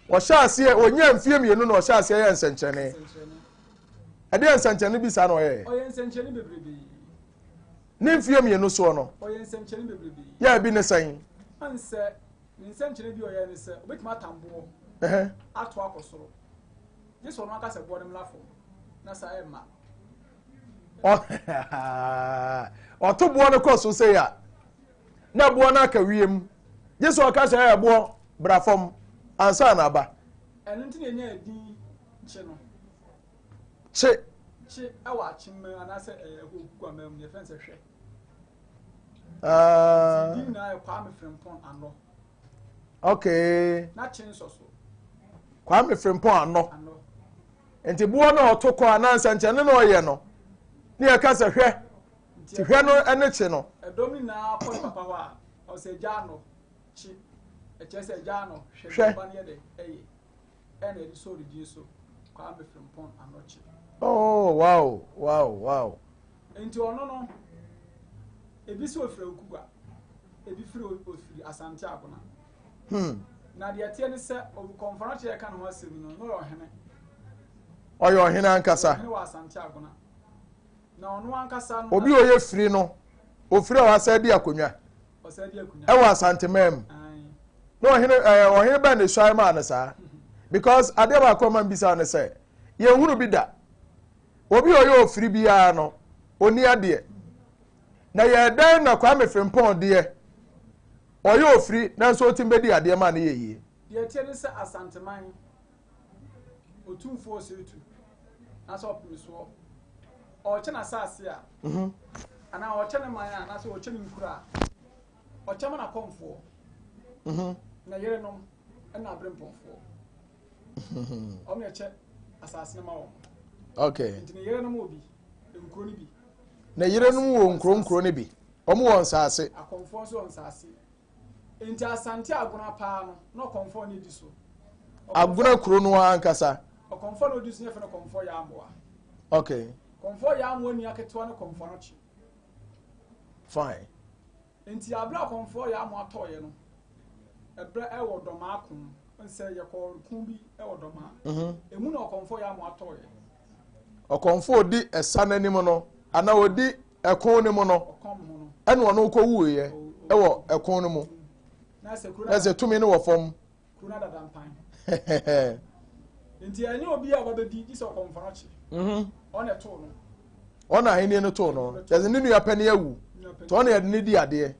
Ɔhyɛ aseɛ, onyaa mfie mmienu na ɔhyɛ aseɛ yɛ nsɛnkyerɛnne. Ɛdeɛ nsɛnkyerɛnne bi saa na ɔyɛɛ? Ɔyɛ nsɛnkyerɛnne bebrebe. Ne mfie mmienu soɔ no. Ɔyɛ nsɛnkyerɛnne bebrebe. Yɛ bi ne sɛn? Ansɛ ne nsɛnkyerɛnne bi ɔyɛ ne sɛ obetumi atam boɔ ato akɔ soro. Gye sɛ ɔno ankasa boɔ no mmra fam na saa ɛmma. Ɔto boɔ no kɔ so sei a na boɔ no aka wiem. Gye sɛ ɔka sɛ ɛyɛ boɔ bra fam ansa na aba. Ɛno nti na ɛnya edin kye no. Kye. Kye ɛwɔ akyemma anaasɛ ɛwɔ okukuama mu yɛfrɛ no sɛ hwɛ. Ah. Ti din nyinaa yɛ Kwame Frimpong Anɔ. Okay. Na kye nsɔ so. Kwame Frimpong Anɔ. Anɔ. Nti boɔ na ɔto kɔ anaa nsɛnkyɛnne na ɔyɛ no ne yɛka sɛ hwɛ. Nti hwɛ no ɛne kye no. Ɛdɔm nyinaa kɔ ne papa hɔ a ɔsɛ gya anɔ kye ɛkyerɛ sɛ gya anɔ hwɛ Hwɛ. ba no yɛ dɛ ɛyɛ. Ɛna ɛde sɔɔ ne din so, Kwame Frimpong Anokye. Oh, wow, wow, wow. Nti ɔno no, ebi sɛ ofiri Awukugua, ebi firi ofiri Asante Agona. Na deɛ ɛteɛ ne sɛ, Kɔmfo Anokye yɛka ne ho asɛm no, na ɔyɛ ɔhene. Ɔyɛ ɔhene ankasa. Ɔhene wɔ Asante Agona. Na ɔno ankasa no. Obi a ɔyɛ firi no, ofiri a wasan di akonnwa. Ɔsan di akonnwa. Ɛwɔ Asanteman mu. Na ɔhene ɛɛ ɔhene bɛn na esuae maa no saa because adeɛ baako a ɔma mbisa no sɛ yɛn hunu bi da obi a ɔyɛ ofiri biara no oni adeɛ na yɛ dɛn na Kwame Frimpong deɛ ɔyɛ ofiri nanso ɔtumi bɛdi adeɛ maa no yɛ yie. Deɛ ɛteɛ ne sɛ Asanteman Otumfoɔ Osei-Tutu anaasɛ Ɔpemesoɔ ɔrekyɛ n'asaase a anaa ɔrekyɛ ne man a anaasɛ ɔrekyɛ ne nkuro a Ɔkyɛ ma n'akɔmfoɔ, mhm. na yerenom ɛna aberempɔnfoɔ. Mhm. Wɔn na ɛkyɛ asase no ma wɔn. Okay. Nti ne yerenom wɔ bi, nkuro no bi. Ne yerenom wɔ nkuro nkuro no bi. Wɔn wɔ nsaase. Akɔmfoɔ nso wɔ nsaase. Nti Asante Agona paa no, na ɔkɔmfoɔ no di so. Agona kuro no ankasa. Ɔkɔmfoɔ no odi so yɛfrɛ no kɔmfoɔ Yaamoa. Okay. Kɔmfoɔ Yaamoa nua ketewa no kɔmfoɔ no kye. Fine. Nti aberɛ a kɔmfoɔ Yamoah tɔeɛ no, ɛberɛ ɛwɔ Dɔmaa ko, nsɛ yɛkɔɔ ko bi ɛwɔ Dɔmaa, mhm. emu na ɔkɔmfoɔ Yamoah tɔeɛ. Ɔkɔmfoɔ ɔdi ɛsa n'anim no, anaa ɔdi ɛko no mu no, ɛna ɔno kɔ wuiɛ ɛwɔ ɛko no mu. Na sɛ tumi no wɔ fam. Kuro no adada mpan. Nti ɛnyɛ obi a ɔbɛbɛdi gye sɛ ɔkɔmfoɔ no kye. Mhm. Ɔna ɛtoo no. Ɔna ahenni no too no. Yɛsɛ ne nua panin awu. Nti ɔna yɛde ne di adeɛ.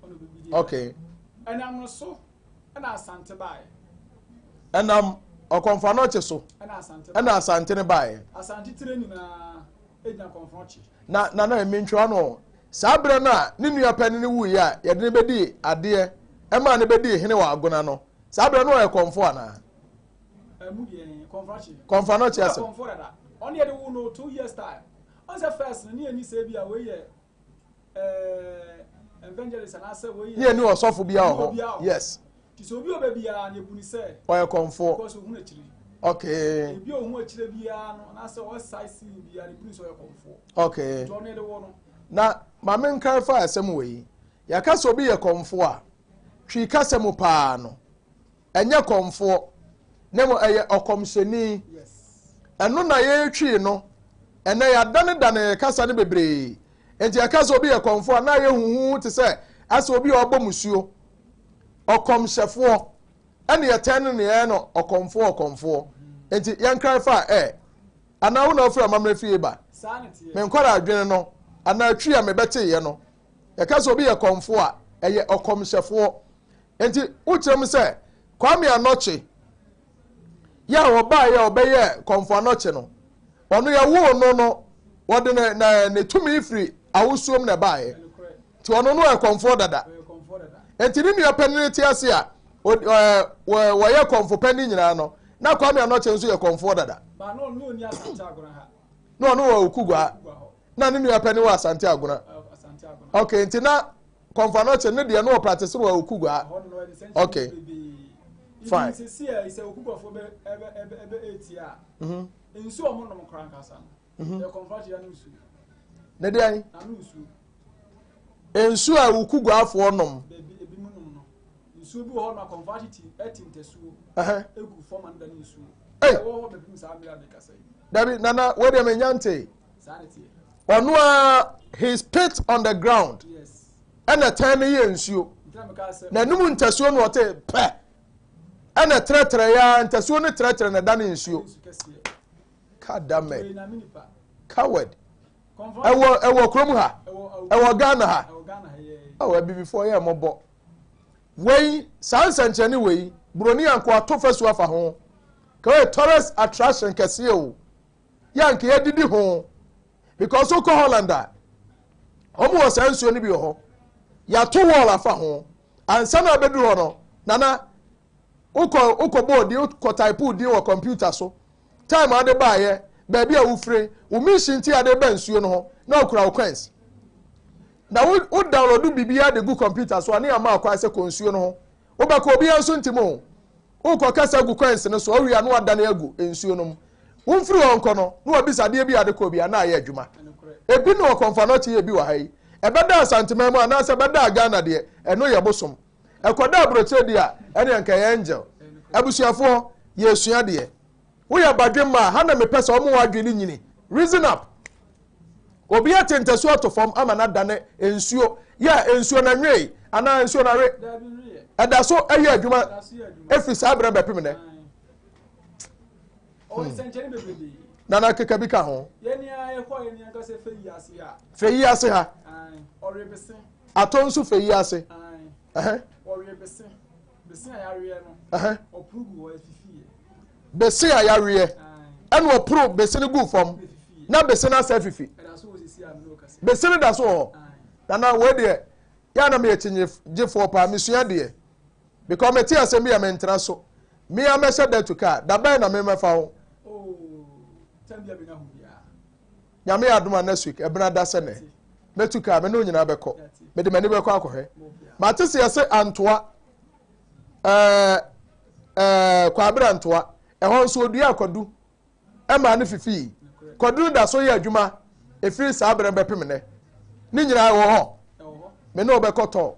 Okay. Ɛnam no so ɛna Asante baeɛ. Ɛnam ɔkɔmfoɔ anɔkye so ɛna Asante no baeɛ. Asante tire nyinaa gyina kɔmfoɔ kye. Na na na mentwerɛ no saa berɛ no a ne nua panin no wuiɛ a yɛde no bɛdii adeɛ ɛmaa no bɛdii hene wɔ Agona no. Saa berɛ no ɔyɛ kɔmfo anaa? Ɛmu deɛ kɔmfo akyi. Kɔmfo ano akyi asɛm. Kɔmfo dada. Ɔno yɛ de wo no 2 years time. Ɔn sɛ first no ne yɛ ni sɛ bi a wei yɛ ɛɛ. evangelist anaasɛ wei yɛ. Ne yɛn ni ɔsɔfo biara wɔ Obiara hɔ. wɔ hɔ. Yes. Nti sɛ obi a ɔbɛ biara no yɛbu no sɛ. Ɔyɛ kɔmfoɔ. Because ohun akyiri. Okay. Ebi a ohun akyire biara no anaasɛ ɔyɛ sightseeing biara no ebu no sɛ ɔyɛ kɔmfoɔ. Okay. Nti ɔno yɛde wɔ no. Na ma me nkarify asɛm wɔ yi. Yɛka sɛ obi yɛ kɔmfoɔ a, Twi kasa mu paa no, ɛnyɛ kɔmfoɔ, na mmom ɛyɛ ɔkɔmhyɛni. Ɛno na yɛretwi no. Ɛnɛ yɛadanedane yɛn kasa no bebree. Nti yɛka sɛ obi yɛ kɔmfoɔ a, na ayɛ huhuhu te sɛ asɛ obi a ɔbɔ musuo. Ɔkɔmhyɛfoɔ ɛne yɛtɛn no ne yɛyɛ no ɔkɔmfoɔ ɔkɔmfoɔ. Nti yɛn clarify ɛ. Anaa wo na wofiri amammerɛ fie ba? Me nkwadaa adwene no anaa twi a mebɛteeɛ no, yɛka sɛ obi yɛ kɔmfoɔ a, ɛyɛ ɔkɔmhyɛfoɔ. Nti wokyerɛ mu sɛ Kwame Anɔkye yɛ a ɔbaeɛ a ɔbɛyɛɛ kɔmfoɔ Anɔkye no, ɔno yɛwoo no no, wɔde ne, ne, ne tumi firi awosuom na ɛbaeɛ. Nti ɔno no yɛ kɔmfoɔ dada. Nti ne nua panin te ase a wɔyɛ kɔmfo panin nyinaa no, na Kwame Anɔkye nso yɛ kɔmfoɔ dada. Na ɔno wɔ Okugua. Na ne nua panin wɔ Asante Agona. Okay, nti na kɔmfo Anɔkye ne deɛ no wɔ practice wɔ Okugua. Okay. Fine. Nsuo ɔmo nom koraa nkasa no. Yɛ kɔmfo Anɔkye ano nsuo. Ne deɛ? Nsuo a Okuguafoɔ nom. Ebi mu nom no. Nsuo bi wɔ hɔ no akɔmfo akyekye ɛti ntasuo egu fam ano da ne nsuo. Ɛwɔ hɔ bɛpem saa mmerɛ a mekasa yi. Dabi nana wei deɛ menya ntee. Saa ne teɛ. Ɔno a he spit on the ground. Yes. Ɛna tɛn no yɛ nsuo. Na enum ntasuo no ɔte pɛ. Ɛna trɛtrɛ ya ntasuo no trɛtrɛ na ɛda ne nsuo. Kadame. Coward. Ɛwɔ ɛwɔ kurom ha. Ɛwɔ Ghana ha. Ɛwɔ abibifoɔ yɛ mmɔbɔ. Wei, saa nsɛnkyerɛnne wei, buroni anka wato fasuo afa ho. Ka wei tourist attraction kɛseɛ o. Yɛ anka yɛdidi ho. Because wokɔ Holland a, wɔn wɔ saa nsuo no bi wɔ hɔ. Yɛato wall afa ho. Ansa na abɛduru hɔ no, nana, wokɔ wokɔ bɔɔ din, wokɔ type din wɔ computer so. Time a wode baayɛ, baabi a wofire, wo mission ti a de ba nsuo no ho, na okura wo coins. Na wo wo download biribiara de gu computer so a ne ama akwan sɛ kɔ nsuo no ho. Wobɛkɔ obiara nso ntim o. Wokɔ kasa gu coins no so, awie a na wadane agu nsuo no mu. Womfiri hɔ nkɔ no, na wabisa adeɛ bi a de kɔ bi a na ayɛ adwuma. Ebi ne ɔkɔmfa no ɔkye yɛ bi wɔ ha yi. Ɛbɛda Asanteman mu anaasɛ ɛbɛda Ghana deɛ, ɛno yɛ bosom. Ɛkɔda aburokyire deɛ a, ɛne anka ɛyɛ angel. Abusuafoɔ, yɛresua deɛ. Woyɛ badwemma a, ha na mepɛ sɛ wɔn adwene nyini. Reason up. Obi ate ntasuo ato fam ama no adane nsuo. Yɛ nsuo no nwee anaa nsuo no awe. Ɛda so ɛyɛ adwuma ɛfiri saa berɛ bɛpem nɛ. Nana keka bi ka ho. Fɛ yi ase ha. Atɔ nso fɛ yi ase. Bese a yaweɛ ɛna ɔporo bese no gu fam na bese no asɛ fifi. Bese no da so wɔ hɔ. Nana wei deɛ yɛ na meyɛ kyinyegyefoɔ paa mesua deɛ because mete asɛm bi a mentena so. Me a mɛhyɛ da tu kaa da bɛn na memɛfa ho. Nyame yɛ adom a next week ɛbena da sɛ nɛ mɛtu kaa me ne wo nyinaa bɛkɔ mede m'ani bɛkɔ akɔhwɛ mate sɛ yɛse antoa ɛɛ ɛɛ kwabere antoa ɛhɔ nso odua akwadu ɛmaa no fifii kwadu no da so yɛ adwuma ɛfiri saa berɛ bɛpem nɛ ne nyinaa ɛwɔ hɔ me ne wo bɛkɔ tɔɔ.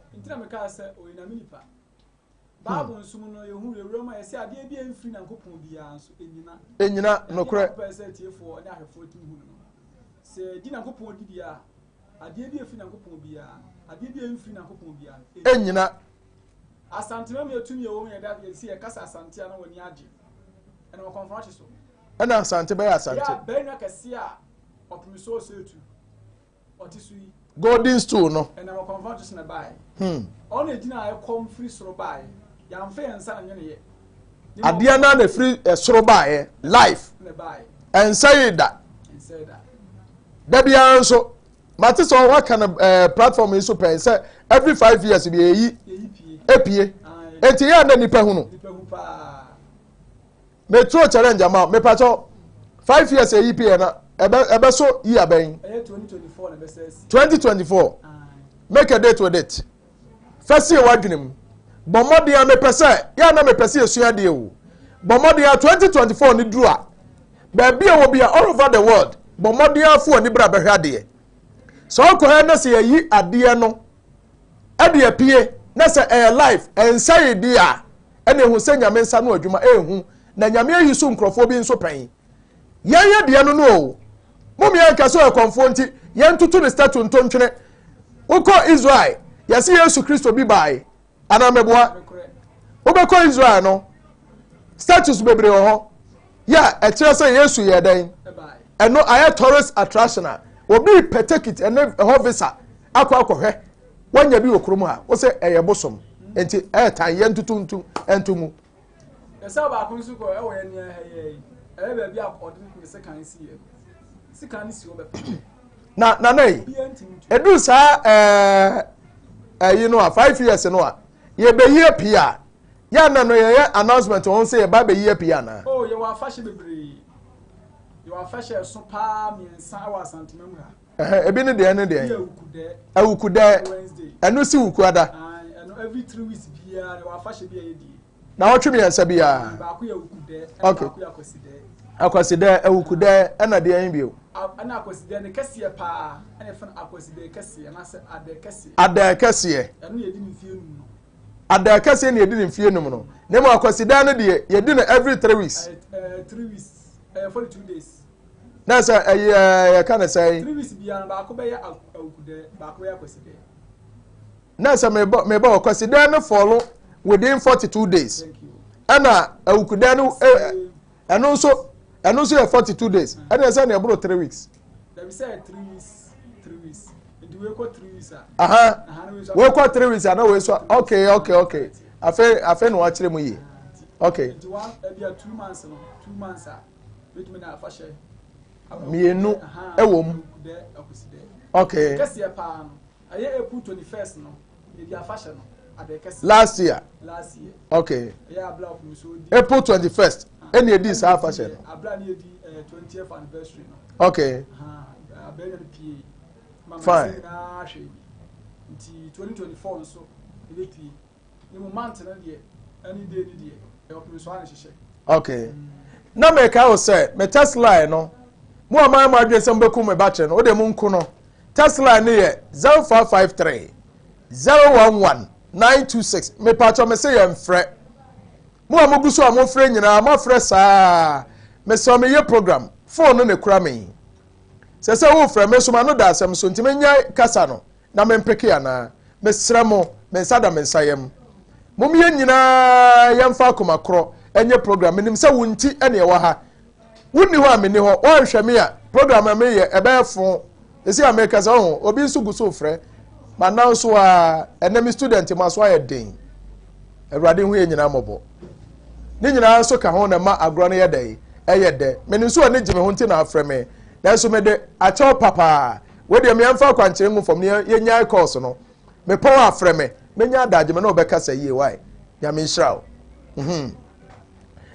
Bible nso mu no, yɛhu wura mu a yɛsɛ adeɛ bi a ɛmfiri Nyankopɔn biara nso, ɛnyina. Ɛnyina, nokorɛ. Adeɛ sɛ atiefoɔ ne ahwɛfoɔ tumi hu no no. Sɛ ɛdi Nyankopɔn di deɛ a, adeɛ bi a ɛfiri Nyankopɔn biara no, adeɛ bi a ɛmfiri Nyankopɔn biara no, ɛnyina. Asantema mu yɛtumi yɛwɔ mu yɛda yɛsi yɛkasa Asante a na wɔn ani agye. Ɛna wɔkɔmfɔn akye so. Ɛna Asante bɛyɛ Asante. Yɛ a bɛnwa kɛseɛ a ɔpem so ɔsɛ etu. ɔte so yi. Golden stool no. Ɛnam ɔkɔmfo so na ɛbaeɛ. Hmm. Ɔno na egyina ɛkɔm firi soro baeɛ. Yɛamfa yɛn nsa na nweneeɛ. Adeɛ no na ɛfiri ɛsoro baeɛ. Life. Ɛnsɛe da. Ɛnsɛe da. Da biara nso mate sɛ waka no ɛɛ platform yi so pɛn sɛ every 5 years bi eyi epie. Eti yɛ a na nipa hunu. Nipa hu paa. Metro challenge ama mepakyɛw 5 years eyi pie na ɛbɛ ɛbɛ so yi abɛn. Ɛyɛ 2024 na ɛbɛsɛ asi. 2024. Make a date with it. Fa sie w'adwene mu. Bɔ mmɔden a mepɛ sɛ, yɛ a na mepɛ sɛ yɛsua adeɛ o. Bɔ mmɔden a 2024 no duru a, baabi a wɔ bi a all over the world, bɔ mmɔden a fo ani bra bɛhwɛ adeɛ. Sɛ ɔkɔ ha na sɛ yɛyi adeɛ no ɛde apue na sɛ ɛyɛ life ɛnsɛe deɛ a, ɛna ehu sɛ Nyame nsa no adwuma ɛɛhu na Nyame ayi so nkurɔfoɔ bi nso pɛn. Yɛn yɛ deɛ no no o. Mom yɛn nka sɛ ɔyɛ kɔmfoɔ nti yɛn toto ne statue nto ntwene. Wokɔ Israel yɛse Yesu Kristo bi bae anaa meboa? Wobɛkɔ Israel no statues bebree wɔ hɔ yɛ a ɛkyerɛ sɛ Yesu yɛ dɛn? Ɛno ayɛ tourist attraction a obi pɛ ticket ɛne ɛhɔ visa akɔ akɔhwɛ wanya bi wɔ kurom ha wo sɛ ɛyɛ bosom nti ɛyɛ tan yɛn ntutu ntu ntu mu. Ɛsɛ baako nso kɔ ɛwɔ yɛn nea ɛyɛ yi ɛyɛ baabi a ɔde ne sekan si yɛ sekan no si hɔ bɛpɛ. Na nana yi edu saa ɛɛ ɛyi no a 5 years no a yɛbɛyi apii a yɛn na no yɛyɛ announcement wɔn sɛ yɛba bɛyi apii anaa. Oh, yɛwɔ afahyɛ bebree, yɛwɔ afahyɛ ɛso paa mmiɛnsa ɛwɔ Asantema mu ha. Ɛhɛn, ebi ne deɛ ne deɛ. Bi Awukudɛ. Awukudɛ. Wednesday. Ɛno si Wukuada. Ɛno every 3 weeks biara yɛwɔ afahyɛ bi a yɛdie. Na wɔtwe mmiɛnsa biara. Baako yɛ Awukudɛ, ɛna baako yɛ Akwasidɛ. Akwasidɛ, Awukudɛ, ɛna deɛ yɛn bio. Ɛna Akwasidɛ ne kɛseɛ paa ɛna yɛfrɛ no Akwasidɛ kɛseɛ anaasɛ Adɛ kɛseɛ. Adɛ kɛseɛ. Ɛno yɛdi ne mfie 5 no. Adɛ kɛseɛ na yɛdi ne mfie 5 no. Na emu Akwasidɛ no deɛ yɛdi no every 3 weeks. Ɛɛ, 3 weeks, ɛyɛ 42 days. Na sɛ ɛyɛ yɛka ne sɛ. 3 weeks biara baako bɛyɛ Awukudɛ, baako bɛyɛ Akwasidɛ. Na sɛ mebɔ Akwasidɛ no fall within 42 days, ɛna Awukudɛ no ɛno nso yɛ 42 days, ɛna ɛsɛ na ɛboro 3 weeks. Dabi, sɛ 3 weeks, 3 weeks, nti wei kɔ 3 weeks a. Aha, wei kɔ 3 weeks a na wei so. Okay, afei na wakyerɛ mu yie, okay. Nti one ebi a 2 months no, 2 months a betumi na afahyɛ. Mmienu ɛwɔ mu, okay. Kɛseɛ paa no ɛyɛ April 21st no, ebi afahyɛ no adɛ kɛseɛ. Last year. Last year. Okay. Ɛyɛ abla ɔpem so di. April 21st ɛna edi saa afahyɛ no. Abla ne yɛdi 20th anniversary no. Abɛn na pie. Fine. Nyinaa hwɛ bi nti 2024 nso ebe pie ne mu month no deɛ ɛne day no deɛ ɛwɔ ɔpem so ano hyehyɛ. Okay, na mɛka wo sɛ me text line no mo a maa mo adwene sɛ mobɛkum me battery no, wode mo nko no, text line no yɛ 0553 011 926. Mepatwɔ me sɛ yɛmfrɛ mo a mogu so a mofrɛ nyinaa, moafrɛ saa mesɛ meyɛ program, phone no ne kura me sɛ wofrɛ me so ma no da asɛm so nti menya kasa no na mempeke anaa. Mesrɛ mo, me nsa da me nsa yam, mom yɛn nyinaa yɛmfa akoma korɔ ɛnyɛ program. Menim sɛ wo nti ɛne ɛwɔ ha. Wonni hɔ a menni hɔ, woanhwɛ me a program a meyɛ ɛbɛyɛ fo. Ɛsi a meka sɛ ɔho obi nso gu so frɛ ma nan so a ɛnɛ me student ma so ayɛ den. Awurade hu yɛ nyinaa mmɔbɔ. Ne nyinaa nso ka ho na ma agorɔ no yɛ dɛ, ɛyɛ dɛ. Menim so ani gye me ho nti na afrɛ me, nanso mede akyɛw papaa. Wei deɛ meɛmfa akwankyerɛ ngu fam ne yɛnyae course no. Mepɔn afrɛ me, menya adagye me na ɔbɛkasa yie. Wae, Nyame nhyira wo.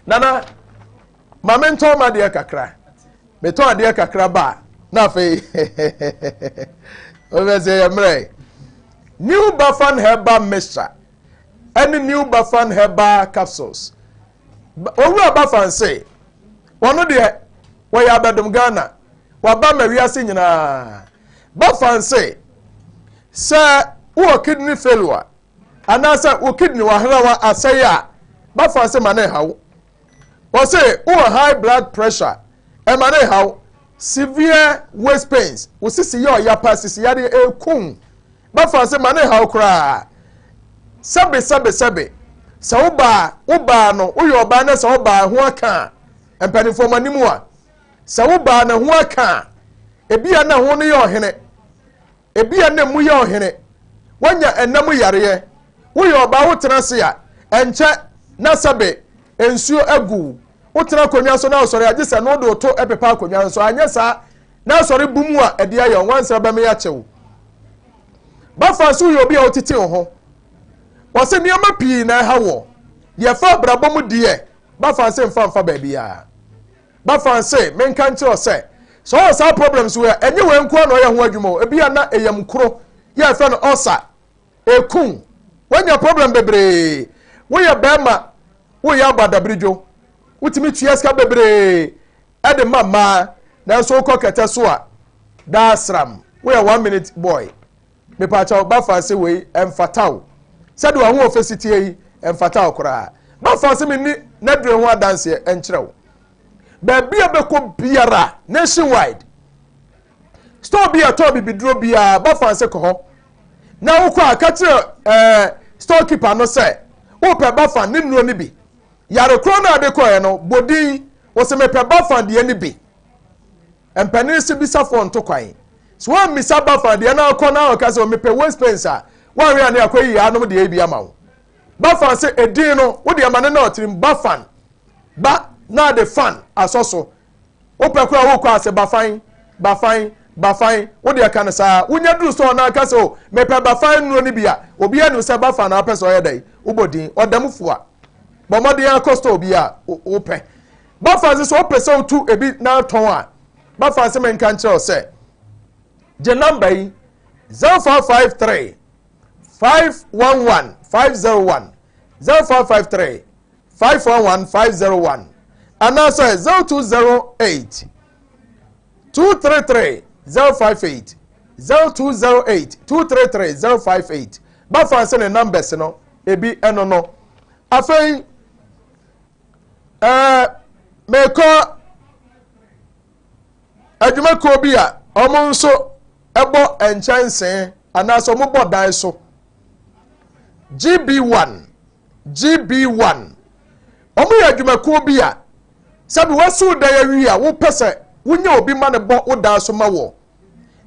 Nana ma mentɔn ma deɛ kakra, metɔn adeɛ kakra ba a na afei wobɛ sɛ yɛ mmerɛ. New Bafan Herbal Mixture ɛne New Bafan Herbal Capsules, Owura Bafan se wɔno deɛ wɔyɛ abɛdom Ghana, waba ma wiase nyinaa. Bafan se sɛ wowɔ kidney failure anaasɛ wo kidney wahrawa asɛe a, Bafan se ma ne haw. Wɔse wowɔ high blood pressure, ɛma ne haw. Severe waist pains, wo sisi yɛ ɔya pa, sisi yadeɛ ɛkum, Bafan se ma ne haw koraa. Sɛbe sɛbe sɛbe, sɛ wo baa, wo baa no, woyɛ ɔbaa na sɛ wo baa ho aka a, mpanimfoɔ mo anim a, sɛ wo baa na ho aka a, ebia na ho no yɛ ɔhene, ebia na mu yɛ ɔhene, woanya ɛnam yareɛ, woyɛ ɔbaa wotena ase a ɛnkyɛ na sɛbe nsuo agu, wotena akonnwa so na asɔre agye sɛ no wode woto pepa akonnwa no so, anyɛ saa na asɔre bu mu a ɛde ayɛ nwansra bɛme akyɛw. Bafa nso yɛ obi a wotete wo ho. Wɔsɛ nneɛma pii na ɛha wɔ deɛ fa abrabɔ mu deɛ, Bafa nse mfa mfa baabi a Bafa nse menka nkyerɛ sɛ ɔwɔ saa problems wei a, ɛnyɛ wei nko a na ɔyɛ ho adwuma o. Ebi a na ɛyam koro. Yɛ fɛ no ulcer. Eku. Wanya problem bebree. Woyɛ bɛrima, woyɛ abɔ adabiridwo. Wotumi tua sika bebree ɛde ma mmaa, nanso wokɔ kɛtɛ so a, daa sram. Woyɛ one minute boy. Mepaakyɛw bafa se wei ɛmfata wo. Sɛde w'ahoɔfɛ si teɛ yi, ɛmfata wo koraa. Bafa se menni n'aduro ho adanseɛ ɛnkyerɛ wo. Baabi a bɛkɔ biara, nationwide, store bi a ɛtɔn bibiduro biara, bafa se kɔ hɔ. Na wokɔ a, ka kyerɛ ɛɛ store keeper no sɛ wopɛ bafa ne nnuro no bi. Yare korɔ no a de kɔɛ no, bɔ din, wɔsɛ mepɛ bafa deɛ no bi. Mpanin se bisafoɔ nto kwan. So wɔmmisa bafa deɛ na akɔ na ɔka sɛ mepɛ waist pains a, wɔanwe a ne akɔ yi anom deɛ bi ama wo. Bafa sɛ edin no, wo deɛ ma ne na ɔtirim bafan. Ba na de fan asɔ so. Wopɛ koraa wokɔ ase bafan, bafan, bafan. Wo deɛ ka no saa. Wonya duru sɛ ɔna aka sɛ o mepɛ bafan nnuro no bi a, obiara nim sɛ bafan na apɛ sɛ ɔyɛ dɛn. Wobɔ din, ɔda mu fua. Bɔ mmɔden akɔ store bi a wopɛ. Bafa nso sɛ wopɛ sɛ wotu ebi na atɔn a, bafa nso menka nkyerɛ wo sɛ gye namba yi 0553 511 501 0553 511 501 anaasɛ 0208 233 058 0208 233 058. Bafa nso ne numbers no ebi ɛno no. Afei mekɔ adwumakuo bi a wɔn nso bɔ nkyɛnsee anaasɛ wɔn bɔ dan so. GB1 GB1 wɔn yɛ adwumakuo bi a sɛbi wɔasiw dan awie a wopɛ sɛ wonya obi ma no bɔ wo dan so ma wɔ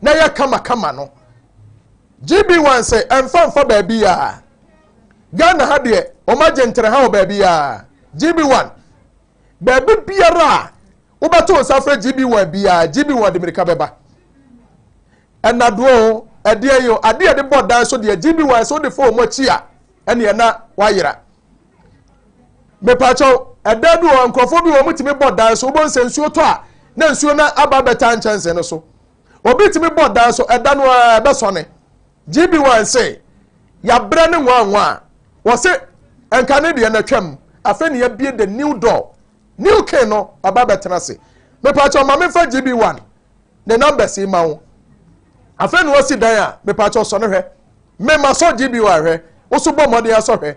na yɛ kamakama no. GB1 sɛ ɛmfa mfa baabi a Ghana ha deɛ wɔn agye ntere ha wɔ baabi a GB1 baabi biara a wobɛto nsa frɛ GB1 biara, GB1 de mirika bɛba. Ɛnadoɔ o, ɛdeɛ yi o, adeɛ yɛde bɔ dan so deɛ GB1 sɛ wode fa wɔn akyi a ɛneɛ na wayera. Mepakyɛw, ɛdan bi wɔ nkurɔfoɔ bi wɔ wɔn tumi bɔ dan so, wobɔ nsɛ nsuo tɔ a na nsuo no aba abɛta nkyɛnse no so. Obi tumi bɔ dan so, ɛda no ara ɛbɛsɔne. GB1 se yɛabrɛ ne nwanwa a wɔse nka ne deɛ no atwam, afei ne yɛabie the new door, new king no aba bɛtena ase. Mepakyɛw ma memfa GB1 ne numbers yi ma wo. Afei ne wasi dan a, mepakyɛw sɔ no hwɛ. Mema sɔ GB1 hwɛ, wo so bɔ mmɔden asɔ hwɛ,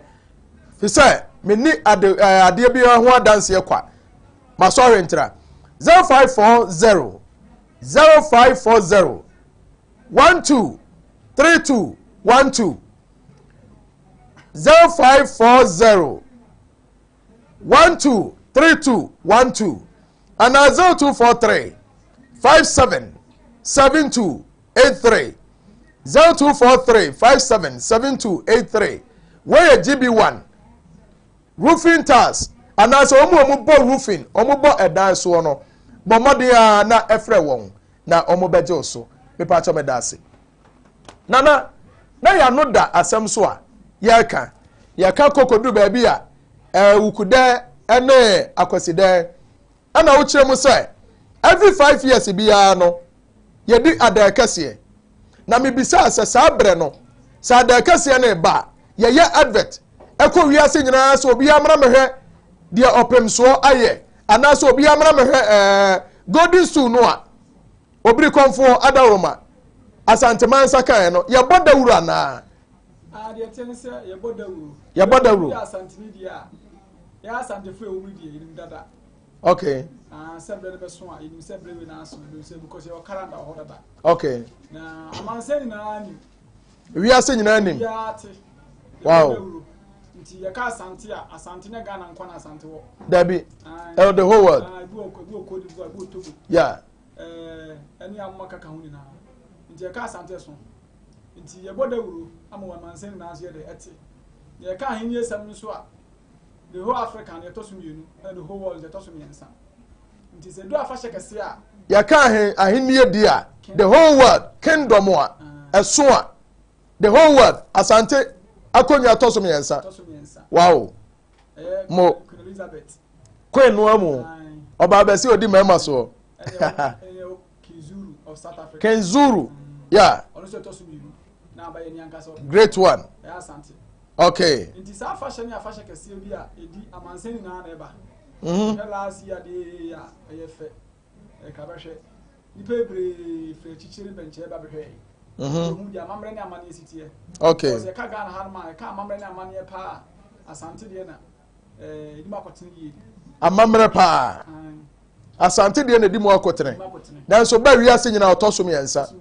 fi sɛ menni ade adeɛ biara ho adanseɛ kwa. Masɔ hwɛ ntira 0540 0540 12 32 12 0540 12 32 12 anaa 0243 57 72 83 0243 57 72 83. Wɔyɛ GB1 roofing tiles anaasɛ wɔn a wɔbɔ roofing, wɔbɔ ɛdan soɔ no, bɔ mmɔden a na ɛfrɛ wɔn na wɔn bɛgye wo so. Mepaakyɛw, meda ase. Nana, na yɛano da asɛm so a yɛreka yɛka kɔkɔduru baabi a ɛwukudɛ ne akwasidɛ, ɛna wokyerɛ mu sɛ every 5 years biara no yɛdi adan kɛseɛ. Na mebisaa sɛ saa berɛ no, sɛ adan kɛseɛ no ba a, yɛyɛ advert ɛkɔ wiase nyinaa sɛ obiara mmra mɛhwɛ deɛ ɔpemsoɔ ayɛ, anaasɛ obiara mmra mɛhwɛ golden stool no a obiri kɔnfoɔ adaworoma Asanteman nsa kaeɛ no, yɛbɔ dawuro anaa? Adeɛ teɛ ne sɛ yɛbɔ dawuro. Yɛbɔ dawuro. Yɛ Asantene deɛ a, yɛ Asantefo a ɛwɔ mu deɛ, yɛnim dada. Sɛ berɛ no bɛso a, yɛnim sɛ berɛ wei no aso, yɛnim sɛ because yɛwɔ calendar wɔ hɔ dada. Na amansan nyinaa nim. Wiase nyinaa nim. Obiara te. Wow. Nti yɛka Asante a, Asante nyɛ Ghana nkwa na Asante wɔ. Dabi. Ɛwɔ the whole world. Ebi wɔ, ebi wɔ Cote d'Ivoire, ebi wɔ Togo. Ɛne amoma kaka ho nyinaa. Nti yɛka Asante so. Nti yɛbɔ dawuro ama wɔn amansan nyinaa nso yɛde ɛte. Na yɛka ahenni asɛm nso a, the whole Africa no yɛtɔ so mmienu, ɛna the whole world yɛtɔ so mmiɛnsa. Nti sɛ du afahyɛ kɛse a, yɛka ahenni di a, the whole world kingdom a ɛso a, the whole world Asante akonnwa tɔ so mmiɛnsa. Ɛtɔ so mmiɛnsa. Wow. Ɛyɛ Mo. Queen Elizabeth. Queen no mu ɔbaa bɛsi odi mmarima soɔ. Ɛne ɛyɛ King Zulu of South Africa. King Zulu, yeah. Ɔno nso ɛtɔ so mmienu. Na abayɛ ni ankasa ɔpɛ. Great one. Ɛyɛ Asante. Okay. Nti saa afahyɛ ne afahyɛ kɛseɛ bi a ɛdi amansan nyinaa na ɛba. Hwɛ last year deɛ a ɛyɛ fɛ. Ɛka bɛhwɛ. Nipa bebree firi akyirikyiri ne bɛnkyɛɛ ba bɛhwɛ yɛn. Yɛhu deɛ amammerɛ ne amanneɛ si teɛ. Okay. Because yɛka Ghana ha nom a, yɛka amammerɛ ne amanneɛ paa a, Asante deɛ na ɛdi mu akɔtene yie. Amammerɛ paa. Asante deɛ na ɛdi mu akɔtene. Nanso ba wiase nyinaa ɔtɔ so mmiɛnsa.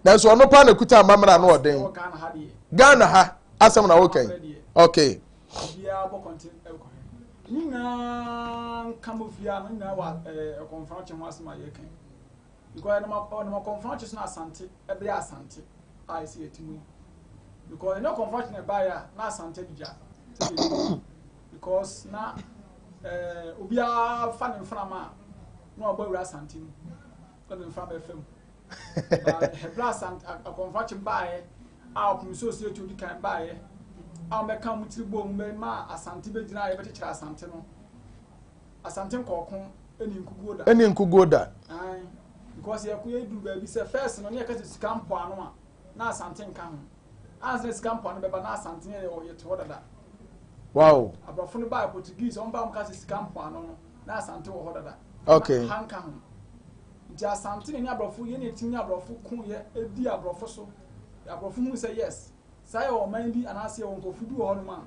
Nanso ɔno paa na kuta amammerɛ ano ɔden. Ghana ha deɛ. Ghana ha asɛm na woka yi. Okay. Obiara bɔ kɔnten ɛkɔhwɛ. Ne nyinaa nka mo fie a no nyinaa wɔ ɛkɔnfrɔnkye ho asɛm a yɛka yi. Because ɛnam ɔnam akɔnfrɔnkye so na Asante ɛbɛyɛ Asante a ɛsɛ yɛte mu yi. Because ɛnyɛ ɔkɔnfrɔnkye na ɛbaeɛ a na Asante agyigya because na ɛɛ obiara fa ne mframa a na wabɔ awura Asante mu na ne mframa ɛfa mu. Ɛberɛ Asante akɔnfrɔnkye baeɛ a ɔpem sɛ osi etu di kan baeɛ a wɔbɛka wɔn tiri bɔ mu bɛma Asante bɛgyina a yɛbɛkyekyere Asante no. Asante nkɔɔko ɛni nkuguo da. Ɛni nkuguo da. Ayi because yɛ ko yɛ duru baabi sɛ first no ne yɛ kasa sika mpoano a na Asante nka ho. Ansa na sika mpoano bɛba na Asante yɛ yɛ te hɔ dada. Wow. Aborɔfo no baa Portuguese wɔn ba wɔn kasa sika mpoano no na Asante wɔ hɔ dada. Okay. Na ha nka ho. Nti Asante na ne aborɔfo yɛ ne etimi ne aborɔfo ko yɛ edi aborɔfo so. Aborɔfo hu sɛ yes saa yɛ ɔman bi anaasɛ yɛ wɔ nkurɔfo bi wɔ hɔnom a.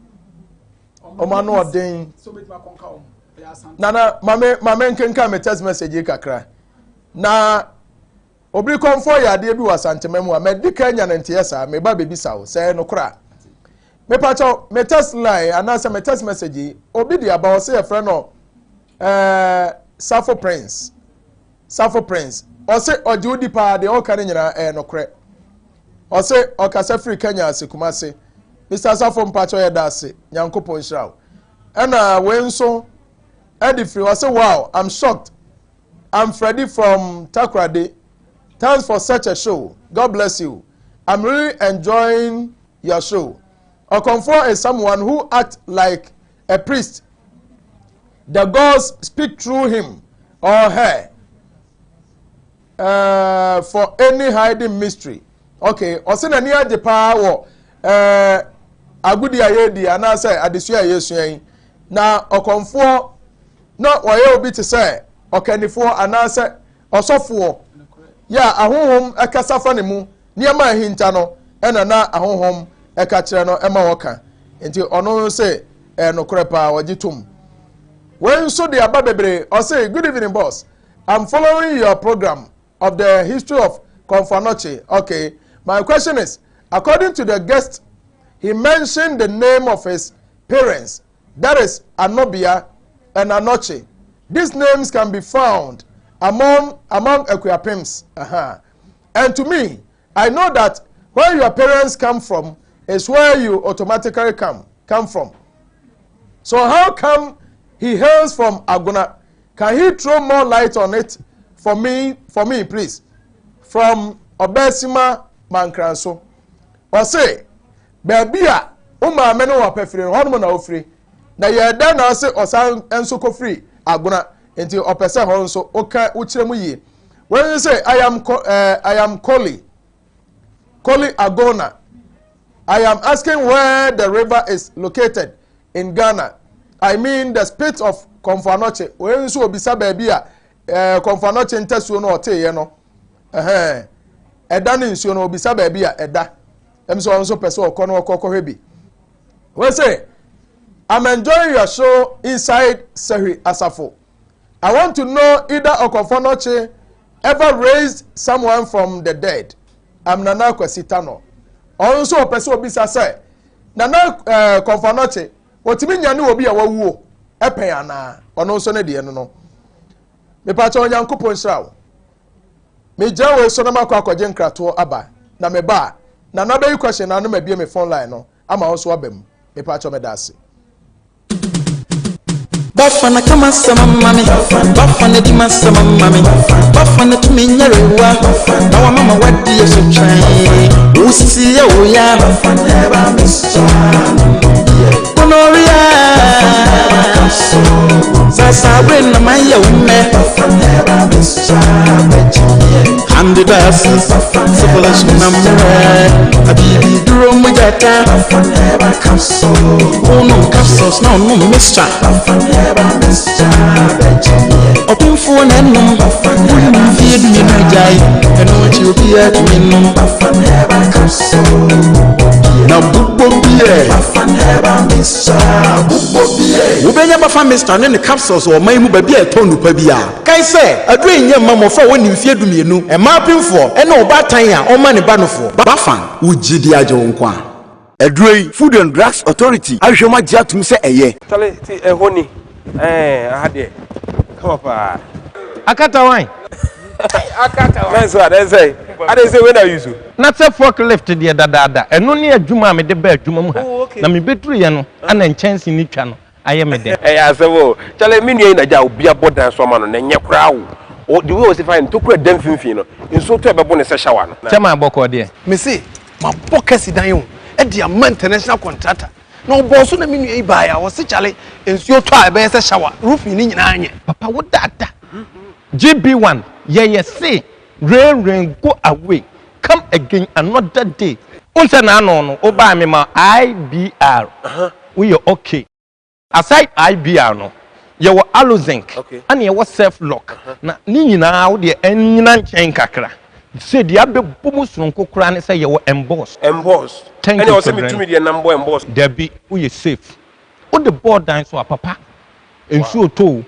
Wɔn ano ɔden. Sɛ obetumi akɔnka wɔn. Ɛyɛ Asante. Nana maame maame nkenkan me text message yi kakra na obiri kɔnfɔ yɛ adeɛ bi wɔ Asantema mu a mɛdi kan nya ne nteɛ saa meba bebisa wo sɛ ɛyɛ nokorɛ a mepakyɛw me text line anaasɛ me text message yi obi de aba ɔsɛ yɛfrɛ no ɛɛ Safo Prince Safo Prince ɔsɛ ɔgye wo di paa deɛ ɔka no nyinaa ɛyɛ nokorɛ ɔsɛ ɔkasa firi Kenya ase Kumase Mr. Safo mpakyɛw yɛda ase Nyankopɔn nhyira wo ɛna wei nso ɛde firi ɔsɛ wow I'm shocked I'm Freddie from Takoradi thanks for such a show God bless you I'm really enjoying your show Okomfo is someone who act like a priest the gods speak through him or her uh, for any hiding mystery okay ɔsɛ n'ani agye paa wɔ uh, agudi a yɛredi anaasɛ adesua a yɛresua yi na ɔkɔmfoɔ na ɔyɛ obi te sɛ ɔkannifoɔ anaasɛ ɔsɔfoɔ yɛ a ahonhom ɛkasa fa ne mu nneɛma a ɛhinta no ɛna na ahonhom ɛka kyerɛ no ɛma wɔka nti ɔno sɛ ɛyɛ nokorɛ paa ɔgye tom. Wei nso de aba bebree ɔse good evening boss I'm following your program of the history of Komfo Anokye okay my question is according to the guest he mentioned the name of his parents that is Anobia and Anokye these names can be found among among Akuapims uh-huh. and to me I know that where your parents come from is where you automatically come come from so how come he hails from Agona can he throw more light on it for me for me please from Obesima Mankranso ɔse baabi a wo maame no wɔ pɛfiri no hɔnom na ofiri na yɛ dɛn na ɔse ɔsan nso kɔfiri Agona nti ɔpɛ sɛ hɔ nso woka wokyerɛ mu yie wɔn sɛ I am I am Koli Koli Agona I am asking where the river is located in Ghana I mean the spit of Komfo Anokye wɔn nso obisa baabi a Komfo Anokye ntasuo no ɔteeɛ no ɛhɛn ɛda ne nsuo no obisa baabi a ɛda ɛm sɛ ɔno nso pɛ sɛ ɔkɔ no ɔkɔ kɔhwɛ bi wɔn sɛ I'm enjoying your show inside Sehwi Asafo I want to know either Okomfo Anokye ever raised someone from the dead. I'm Nana Kwesi Tano. Ɔno nso ɔpɛ sɛ obisa sɛ Nana Komfo Anokye otumi nyane obi a wawuo ɛpɛn anaa? Ɔno nso ne deɛ no no. Mepakyɛ Onyankopɔn nhyira wo. Megyina wei so na makɔ akɔgye nkratoɔ aba na meba a Nana bɛyi question na ano mabie me phone line no ama wo nso aba mu. Mepakyɛ meda ase. Bafana kama sɛm ama me Bafana di ma sɛm ama me Bafana tumi nyarewa na wamama wadi yɛ so twɛn wosisi yɛ wo ya gonorrhea sasa we na ma yɛ wo mɛ. Candidiasis, syphilis, honam mmerɛ, abibiduro mogyata. Wonom capsules na ɔnom mixture. Ɔpemfoɔ na ɛnom, wonni mfeɛ dumienu agyae, ɛno akyi obiara tumi nom. Na bobɔ biɛ. Wobɛnya Bafa Mixture ne ne capsules wɔ ɔman yi mu baabi a yɛtɔn nnupa biara. Kae sɛ, aduro yi nyɛ mma mmɔfra a wɔnni mfeɛ dumienu, mmaa apemfoɔ, ne ɔbaatan a ɔmma ne ba nofoɔ. Bafa, wo gyidi agye wo nkwa. Aduro yi, Food and Drugs Authority ahwehwɛ mu agye atom sɛ ɛyɛ. Charlie ti ɛhɔ ni ɛɛ aha deɛ kama paa. Akata wan? Akata wan. Nɛnso a nɛnsɛ ade sɛ wei na use. Na sɛ fork lift deɛ dadaada ɛno ne adwuma a mede baa adwuma mu ha Oh okay. na mebɛduruiɛ no ana nkyɛnse no twa no ayɛ me dɛ. Ɛyɛ asɛm o. Charlie me nua yi na gya obi abɔ dan so ama no na ɛnyɛ koraa o. O the way ɔsi fa yɛ no tokura da mfimfini no nsuo tɔ a ɛbɛbo no sɛ shower no. Kyɛ maa bɔkɔɔ deɛ. Mese mabɔ kasi dan o de ama international contractor na ɔbɔɔ so na me nua yi baeɛ a ɔse kyale nsuo tɔ a ɛbɛyɛ sɛ shower roofing no nyinaa nyɛ. Papa wo dada GB one yɛyɛ se rain rain go away come again another day. Wohu sɛ n'ano no wo baa me ma IBR woyɛ okay. Aside IBR no yɛwɔ Alozinc ɛna yɛwɔ Self Lock na ne nyinaa wo deɛ ɛnyina nkyɛn kakra sɛ deɛ abɛbɔ mu soronko koraa ne sɛ yɛwɔ Emboss. Emboss Thank ɛna you ɛwɔ sɛ Sovereign. metumi deɛ nam bɔ emboss. Dabi woyɛ safe wode bɔɔ dan so a papa nsuo tɔ o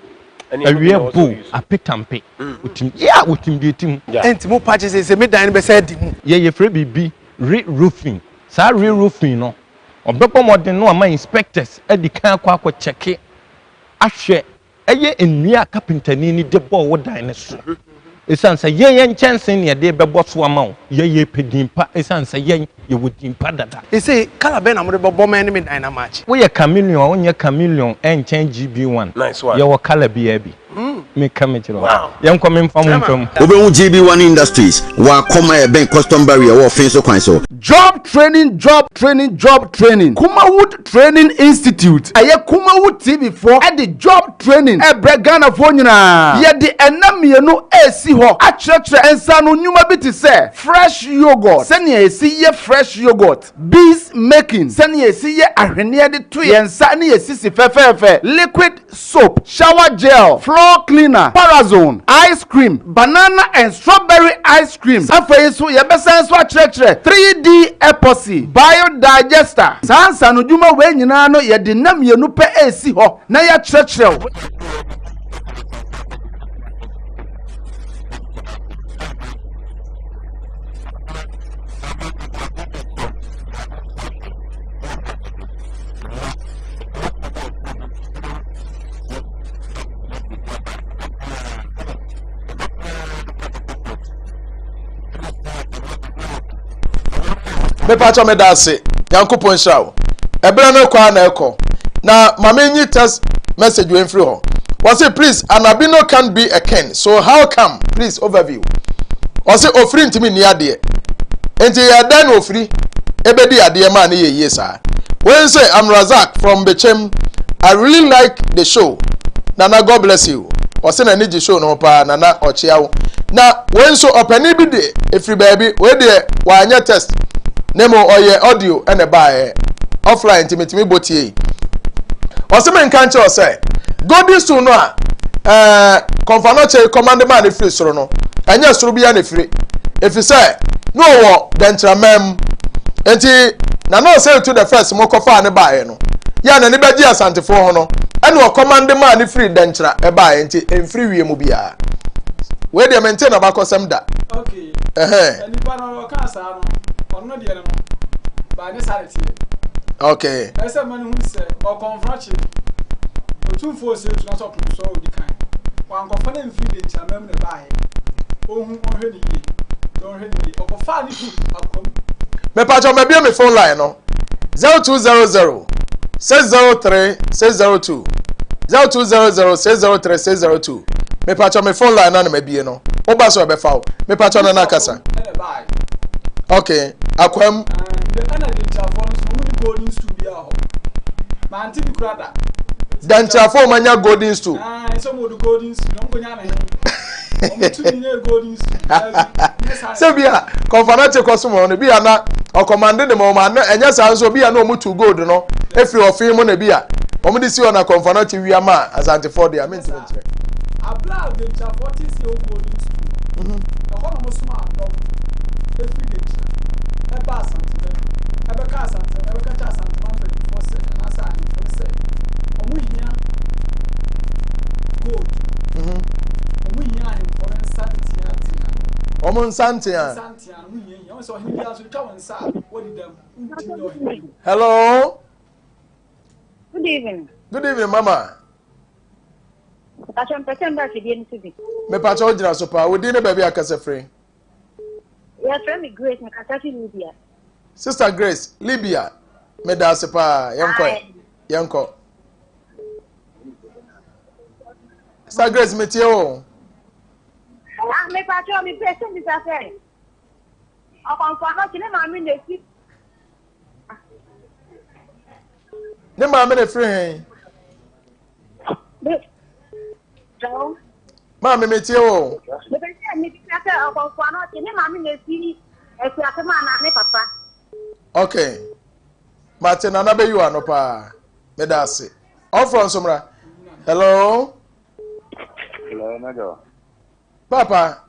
Ɛne ɛno bi awia na ɛwɔ sɛ bo o woyi so. apetampe otim yeah otim deɛ ɛtim. Yeah. Ɛnti mo pa kye sɛ me dan no bɛsɛ adi mu. Yɛ yɛfrɛ biribi re-roofing saa re-roofing no Ɔbɛbɔ mmɔden na wama inspectors adi kan akɔ akɔ kyɛke ahwɛ ɛyɛ nnua a kapentani no de bɔɔ wo dan no so. Esiane sɛ yɛn yɛn nkyɛnsee na yɛde rebɛbɔ so ama wo, yɛn yɛpɛ din pa esiane sɛ yɛn yɛwɔ din pa dada. Seesei colour bɛn na mode bɛbɔ me ne me dan no amakye? Woyɛ chameleon a wonyɛ chameleon ɛnkyɛn GB1. Nice one. Yɛwɔ colour biara bi. Meka mekyerɛ wo. Yɛnkɔ memfa mo mfa mu. Wobɛhu GB1 Industries wɔ Akɔm a ɛbɛn Custom Barrier wɔ Ɔfen so kwan so. Job training job training job training Kumawood Training Institute ɛyɛ Kumawood TV foɔ de job training ɛbrɛ Ghanafoɔ nyinaa. Yɛde ɛna mmienu ɛresi hɔ akyerɛkyerɛ nsaano nnwuma bi te sɛ fresh yoghurt, sɛnea yɛsi yɛ fresh yoghurt, beads making, sɛnea yɛsi yɛ ahweneɛ de to yɛn nsa ne yɛn sisi fɛfɛɛfɛ, liquid soap, shower gel, floor cleaner, parazone, ice cream, banana and strawberry ice cream. Afei nso yɛbɛsan nso akyerɛkyerɛ 3D epoxy, biodigester. Saa nsaanodwuma wei nyinaa no yɛde nna mmienu pɛ resi hɔ na yɛakyerɛkyerɛ wo. Mepakyɛ meda ase. Nyankopɔn nhyira wo. Ɛberɛ no kɔ a na ɛkɔ. Na ma menyi text message wei mfiri hɔ. Wɔse please Anabino can't be a king so how come please overview. Ɔse ofiri ntumi nni adeɛ. Nti yɛ dɛn na ofiri ebedi adeɛ maa ne yɛ yie saa. Wei nso I'm Razak from Bechem. I really like the show. Nana God bless you. Ɔse n'ani gye show no ho paa Nana ɔkyea wo. Na wei nso ɔpanin bi de efiri baabi wei deɛ wanyɛ test na mmom ɔyɛ audio ɛna ɛbaeɛ offline nti metumi bɔ tie yi. Ɔse menka nkyerɛ sɛ golden stool no a ɛɛ kɔnfanɔkye kɔmande maa ne firi soro no ɛnyɛ soro biara na efiri efisɛ na ɔwɔ dɛnkyerɛmɛn mu nti na na ɔsɛ to the first mo kɔfaa ne baeɛ no yɛ a n'ani bɛgye asantefoɔ ho no ɛna ɔkɔmande maa ne firi dɛnkyerɛ ɛbaeɛ nti ɛmfiri wie mu biara wei deɛ mente n'abakɔsɛm da. Okay. Ɛhɛn. Nipa no ɔka saa no ɔno deɛ no no baa ne saa de teɛ. Okay. Ɛsɛ ma no hu sɛ ɔkɔmfra kye otumfoɔ ose tu na sɛ ɔpem so odi kan. Wankɔfa no mfiri de nkyerɛma mu na ɛbaeɛ. Ɔhu ɔnhwɛ ne yie. Na ɔnhwɛ ne yie. Ɔkɔfaa ne firi akwam. Mepakyɛw mabue me phone line no 0200 603 602 0200 603 602 mepakyɛw me phone line no na mabue no woba so ɛbɛfa wo mepakyɛw no na kasa okay akwam Ɛna denkyirafoɔ no nso wɔn ni golden stool bi wɔ hɔ. Mante bi kura da. Dankyirafoɔ wɔn anya golden stool. Ɛɛ sɛ wɔn de golden stool na wɔn kɔ nya ne he. Sɛ bi a kɔnfanakye kɔ som wɔn no bi a na ɔkɔmande de ma wɔn ano ɛnyɛ saa nso bi a na wɔn tu gold no efiri ɔfin mu na bi a wɔn de si hɔ na kɔnfanakye wia ma asantefoɔ deɛ mentumi nkyerɛ. Abira a Denkyirafoɔ te sɛ ɛwɔ golden stool no, ɛhɔ na wɔsoma adɔm efiri Denkyira ɛba Asanteman ɛbɛka Asanteman ɛbɛka kyerɛ Asanteman mpanimfoɔ sɛ anaasɛ ahemfo no sɛ wɔn hia gold. Wɔn hia ahemfo no nsa nteatea. Wɔn nsa ntea. Nsa ntea no wɔn hia hia. Wɔn sɛ ɔhene bi aso twa wɔn nsa a wɔdi dɛm. Wontumi nyɛ ɔhene bi. Hello. Good evening. Good evening, mama. Mpakyɛ mpɛ sɛ mba afidie no so bi. Mepakyɛ wo gyina so paa. Wo din ne baabi a kasa firi? Yɛfrɛ me Grace, mekasa fi Libya. Sister Grace, Libya. Meda ase paa. Yɛnkɔ ɛ. Yɛnkɔ. Sister Grace, metie wo. Ah, mepakyɛ mepɛ sɛ bisa sɛ ɔkɔmfo anɔkye ne maame na esi Ne maame na efiri he? Maame metie wo. Mepɛ sɛ mebisa sɛ ɔkɔmfo anɔkye ne maame na efiri Akuapem anaa ne papa? Okay. Mate nana bɛyi wɔ ano paa. Meda ase. Ɔforɔ nso mmra. Hello. Hello, Major. Papa.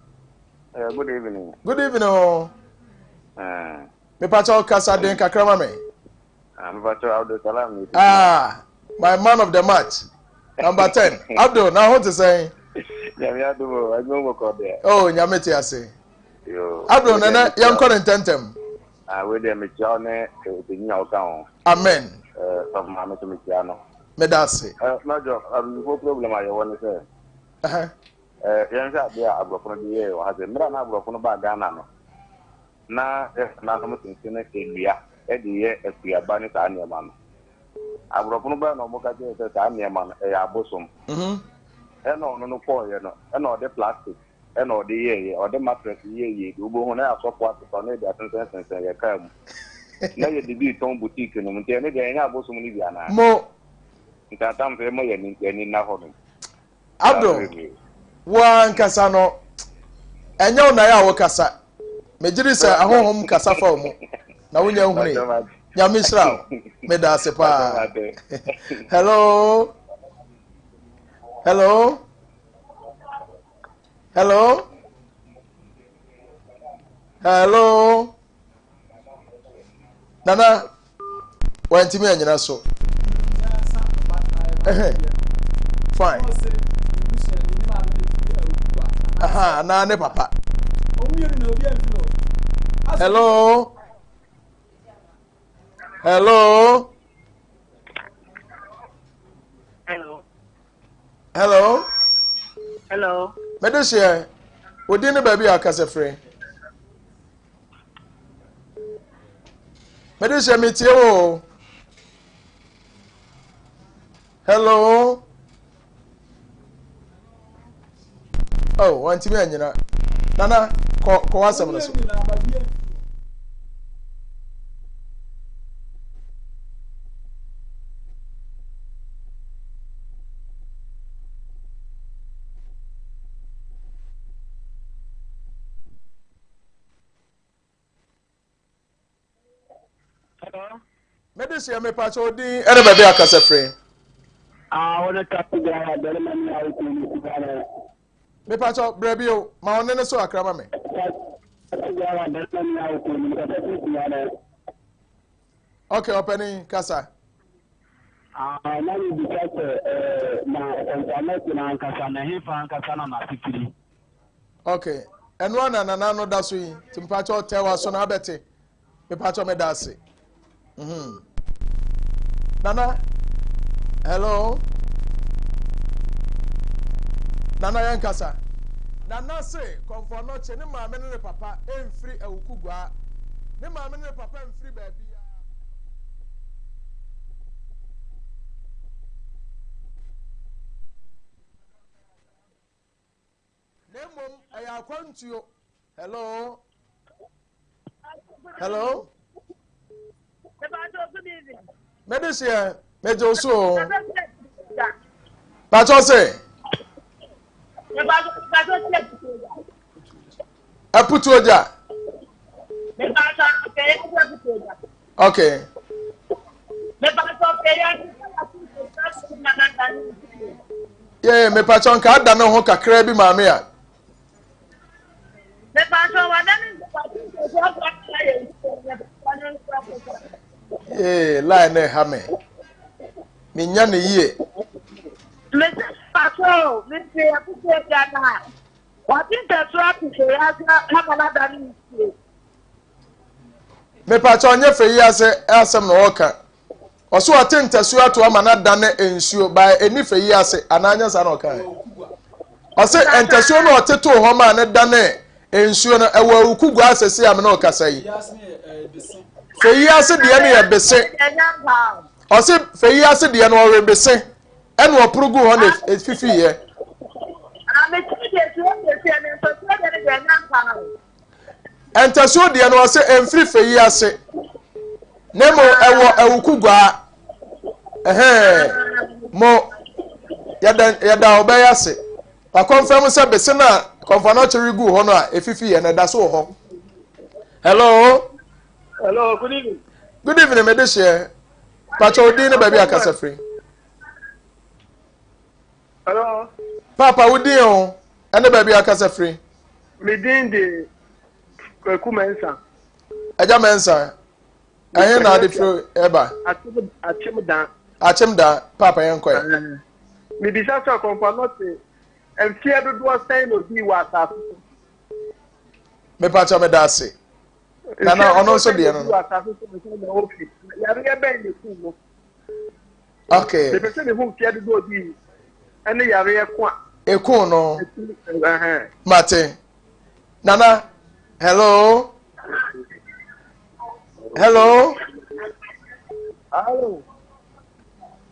Good evening. Good evening. Oh. Mepakyɛw kasa den kakra ma me. Ah, mepakyɛw Abdul Salam ni. Ah, my man of the match. Number 10. Abdul, na ho te sɛn? Nyame adom o, adwuma mu kɔ deɛ. Oh, nyame te ase. Yo. Abdul, nana yɛnkɔ ne ntɛntɛm. Ah, wei deɛ mekyia wo ne ɔpanyin a woka ho. Amen. Eh, sɔfo maame so mekyia no. Meda ase. Eh, Major, abibifo problem a yɛwɔ ne sɛ. Eh, yɛnhwɛ adeɛ a aborɔfo no de yɛɛ wɔ ha sɛ mmerɛ a na aborɔfo no baa Ghana no, na yɛn nananom sensene nnua de yɛ akuaba ne saa nneɛma no. Aborɔfo no bae na wɔka kyerɛɛ sɛ saa nneɛma no, ɛyɛ abosom. Ɛna ɔno no kɔeɛ no, ɛna ɔde plastic ɛna ɔde yɛeɛ, ɔde mattress yɛeɛ bi. Wobɛhu na yɛ asɔfo asesa na yɛde asensɛnsensɛn yɛn kaa mu. Na yɛde bi retɔn boutique no mu. Nti ɛno deɛ ɛnyɛ abosom no bi anaa? Mo. Nti atam sɛ yɛma yɛn ani nna hɔnom. Abdul, wo ankasa no, ɛnyɛ wo nae a wokasa. Megye di sɛ ahonhom kasa fa wo mu, na wonya nhunui. Nyame nhyira wo. Meda ase paa. Hello. Hello. Hello. Hello. Nana, wantumi anyina so. Fine. Aha, na ne papa. Hello. Hello. Hello. Hello. Hello. Mede hyɛ odin ne baabi a akasa firi. Mede hyɛ metie wo. Hello. Oh, wantumi anyina. Nana, kɔ kɔ w'asɛm no so. Mede hyɛ mepakyɛ odin ɛne baabi akasa firi. Ah, wɔn kasa biara bɛrima ni a okun ne kuba no. Mepakyɛ brɛ bio ma ɔne ne so akra ma me. Kasa biara bɛrima ni a okun ne kasa firi kuba no. Okay, ɔpɛni kasa. Ah, na mi bisa sɛ ɛɛ na kɔnfamɛti na ankasa na ɛhefa ankasa na n'ase firi. Okay, ɛno ana nana no da so yi nti mepakyɛ ɔtɛ wa so na abɛte. Mepakyɛ meda ase. Mm-hmm. Nana, hello. Nana yɛn kasa. Nana se kɔnfɔnɔkye ne maame ne ne papa mfiri awuku guaa. Ne maame ne ne papa mfiri baabi. Na mmom ɛyɛ akwantuo. Hello. Hello. Mede seɛ megye wo so o. Pakyɛ se. Aputu ogya. Okay. Yeah, me pacho nka ada ne ho kakra bi maame a. Yee, line na ɛha me. Menya ne yie. Mese pacho, mese aputu ogya na. Wate ntasuo ato fɛ yi ase ama no ada ne nsuo. Mepakyɛ ɔnyɛ fɛ yi ase asɛm na ɔreka. Ɔso ɔte ntasuo ato ama no ada ne nsuo by ɛni fɛ yi ase anaa nyɛ saa na ɔka ɛ. Ɔse ntasuo no ɔte too hɔ maa no da ne nsuo no ɛwɔ awuku gua asɛsi a me ne ɔkasa yi. Fɛ yi ase deɛ no yɛ bese. Ɔse fɛ yi ase deɛ no ɔwe bese. Ɛna ɔporo guu hɔ na efifiiɛ. Ntasuo deɛ no ɔsɛ ɛmfiri fɛ yi ase na mmom ɛwɔ awuku guaa ɛhɛn mo yɛda yɛda ɔbɛyɛ ase wakɔnfɛn mu sɛ bese no a kɔnfa no akyere guu hɔ no a efifiiɛ no ɛda so wɔ hɔ. Hello. Hello, good evening. Good evening, mede hyɛ. Pakyɛ odin ne baabi akasa firi. Hello. Papa wo din o ɛne baabi akasa firi. Me din de Kwaku Mensah. Agya Mensah, ɛhe na ade firi ɛba? Akyem Dan. Akyem Dan, Papa yɛn kɔ ɛ. Mebisa sɛ Kɔmfɔ Anɔkye mfeɛ dodoɔ sɛn na odii wɔ asase so? Mepakyɛ meda ase. Nana ɔno nso deɛ no no. Yareɛ bɛn na ekum no? Okay. Mepɛ sɛ mehu mfeɛ dodoɔ odii ɛne yareɛ ko a. Ekun no. Mate. Nana, hello. Hello. Hello.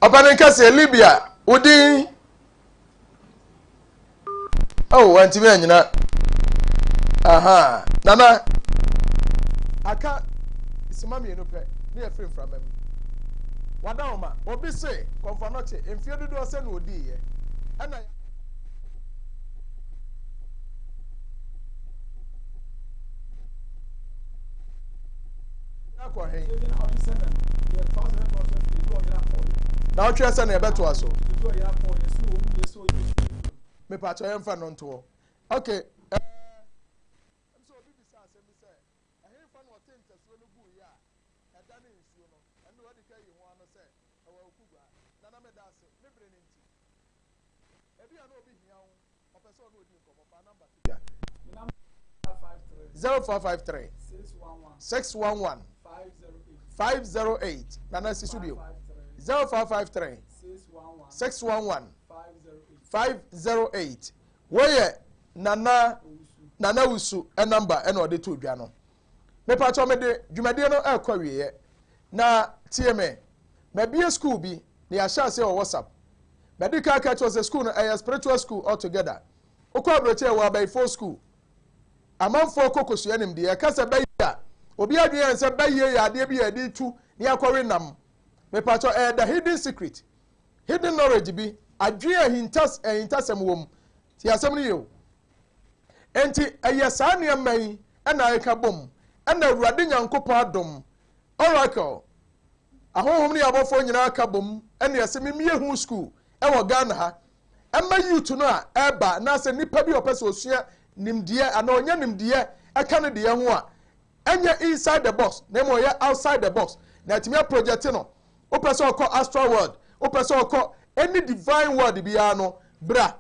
Ɔpanin kɛseɛ Libya, wo din. Oh, wantumi anyina. Aha, nana. Aka sima mmienu pɛ ne yɛfiri mframa mu. Wada wɔn ma obi se kɔnfanɔkye mfeɛ dodoɔ sɛ na odiiɛ ɛna. Akɔ he? Na ɔtwerɛ sɛ na yɛbɛtoa so. Mepakyɛ yɛmfa no ntoɔ. Okay. Ɛɛ sɛ obi bisa asɛm bi sɛ ɛhefa na ɔte ntasuo no guiɛ a ɛda ne nsuo no ɛno wadi ka yi ho ano sɛ ɛwɔ Awukugua. Nana meda ase me bere no nti. Ebi a na obi hia wo ɔpɛ sɛ ɔne odi nkɔmmɔ fa number to dwa. 0453 611 508 Nana si so bio 0453 611 508 Wɔyɛ Nana Nana Wusu number ɛna ɔde to dwa no. Mepatwɔ mede dwumadie no ɛrekɔ awieɛ na tie me mabie school bi na yɛahyɛ aseɛ wɔ WhatsApp. Madi kan aka akyerɛ wo sɛ school no ɛyɛ spiritual school altogether. Wokɔ aburokyire ɛwɔ abayifoɔ school. Amanfoɔ kɔ kɔsua nimdeɛ. Yɛka sɛ bayi a, obi adwene yɛ sɛ bayie yɛ adeɛ bi a yɛde tu na yɛakɔwe nam. Mepakyɛ ɛyɛ the hidden secret, hidden knowledge bi, adwene a ahintas ahintasɛm wɔ mu. Tie asɛm no yie o. Enti ɛyɛ saa nneɛma yi ɛna ɛka bom ɛna Awurade Nyankopɔn adom Oracle Ahonhom ne abɔfoɔ nyinaa ka bom ɛne ɛse memmie ho school ɛwɔ Ghana ha ɛma youth no a ɛba anaasɛ nipa bi a ɔpɛ sɛ ɔsua nimdeɛ anaa ɔnya nimdeɛ ɛka ne deɛ ho a ɛnyɛ inside the box na mmom ɔyɛ outside the box na atumi aprojɛte no. Wopɛ sɛ ɔkɔ astral world, wopɛ sɛ ɔkɔ any divine world biara no, bra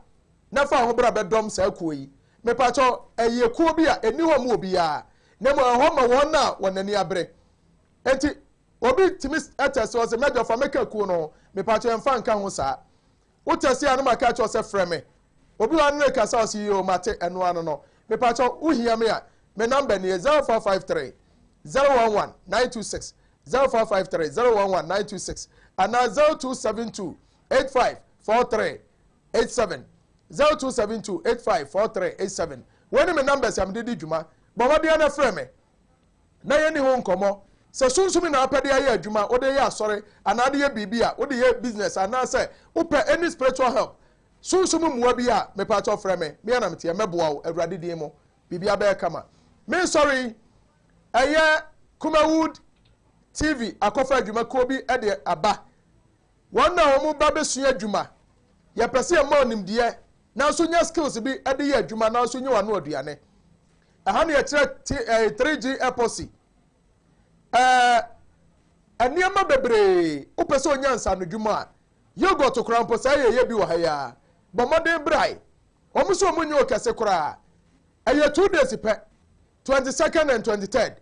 na fa ho bra bɛdɔm saa kuo yi. Mepakyɛw, ɛyɛ kuo bi a ɛnni hɔ ma obiara na mmom ɛwɔ hɔ ma wɔn a wɔn ani abere. Enti obi tumi tɛse ɔsɛ mɛdɔ fa mɛka kuo no ho, mepakyɛw ɛmfa nka ho saa. Wo tɛse a na maka akyerɛ wo sɛ frɛ me. Obi wɔ ha no rekasa ɔse yoo mate ɛno ano no. Mepakyɛw wo hia me a me number nie 0453 011 926 0453 011 926 anaa 0272 85 43 87 0272 85 43 87. Wei ne me numbers a mede di dwuma. Bɔ mmɔden na frɛ me. na yɛnni ho nkɔmmɔ. Sɛ sunsum na wopɛ de ayɛ adwuma, wode yɛ asɔre anaa de yɛ biribi a, wode yɛ business anaasɛ wopɛ any spiritual help. Sunsum mmoa bi a, mepaakyɛw frɛ me, me ara na meteɛ, mɛboa wo, Awurade din mu, biribiara bɛyɛ kama. Me nsɔre yi, ɛyɛ Kumawood TV akɔfa adwumakuo bi de aba. Wɔn na wɔn ba bɛsua adwuma. Yɛpɛ sɛ yɛma wo nimdeɛ nanso nya skills bi de yɛ adwuma nanso nya w'ano aduane. Ɛha na yɛkyerɛ T, eh, 3G epoxy. Ɛɛ, nneɛma bebree wopɛ sɛ onya nsaanodwuma a, yogurt koraa mpo saa yɛyɛ bi wɔ ha yi ara. Bɔ mmɔden brae. Wɔn nso wɔn nyɛ okɛse koraa. Ɛyɛ 2 days pɛ, 22nd and 23rd.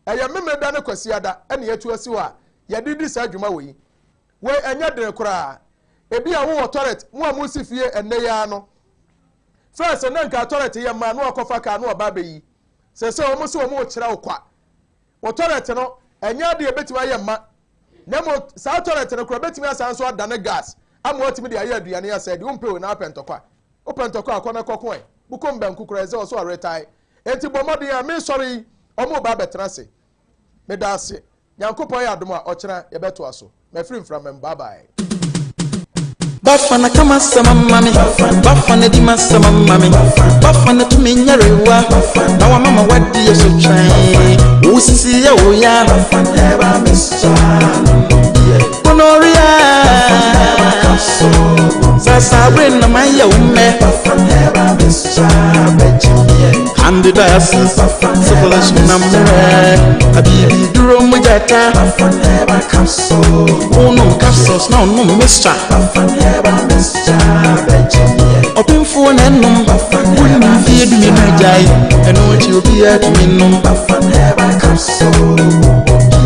Ɛyɛ Memeneda ne Kwasiada na yɛatu asi hɔ a yɛde di saa dwuma wɔ yi. Wei ɛnyɛ den koraa. Ebi a wowɔ toilet, mo a mosi fie ɛnnɛ yi ara no, first na nka toilet yɛ mmaa na wakɔfa kaa na waba abɛyi. Seesei wɔn se wɔn rekyerɛ wo kwa. Wo toilet no, ɛnyɛ adeɛ a ɛbɛtumi ayɛ mma. Na mmom saa toilet no koraa ɛbɛtumi asan nso adane gas ama watumi de ayɛ aduane asɛe deɛ wompɛ o na apɛ ntɔkwa. Wopɛ ntɔkwa a kɔ na kɔko ɛ. Bukom banku koraa ɛsɛ ɔso aretae. Enti bɔ mmɔden a mesɔre yi, wɔn reba abɛtena ase. Meda ase. Nyankopɔn yɛ adom a, ɔkyena yɛbɛtoa so. Mafiri mframa mu. Bye bye. Bafana ka m'asɛm ama me Bafana di m'asɛm ama me Bafana tumi nyarewa Na wama ma wadi yɛ so twɛn Wo sisi yɛ wo ya Gonorrhea Sasa bere na ma yɛ wo mɛ Candidiasis Syphilis na mmerɛ Abibi duro mu gyata Wonom capsules na ɔnom mixture Ɔpemfoɔ na ɛnom Wonim mfeɛ 12 agyae Ɛno akyi obiara tumi nom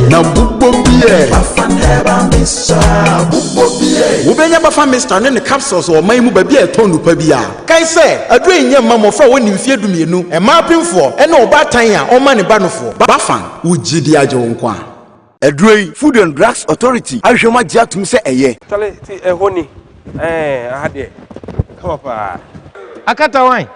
Na bobɔ biɛ. Wobɛnya Bafa Mixture ne ne capsules wɔ ɔman yi mu baabi a yɛtɔn nnupa biara. Kae sɛ, aduro yi nyɛ mma mmɔfra a wɔnni mfeɛ 12, mmaa apemfoɔ, ne ɔbaatan a ɔma ne ba nofoɔ. Bafan, wo gyidi agye wo nkwa. Aduro yi, Food and Drugs Authority ahwehwɛ mu agye atom sɛ ɛyɛ. Chale ti ɛhɔ ni ɛɛ aha deɛ kama paa. Akata wan?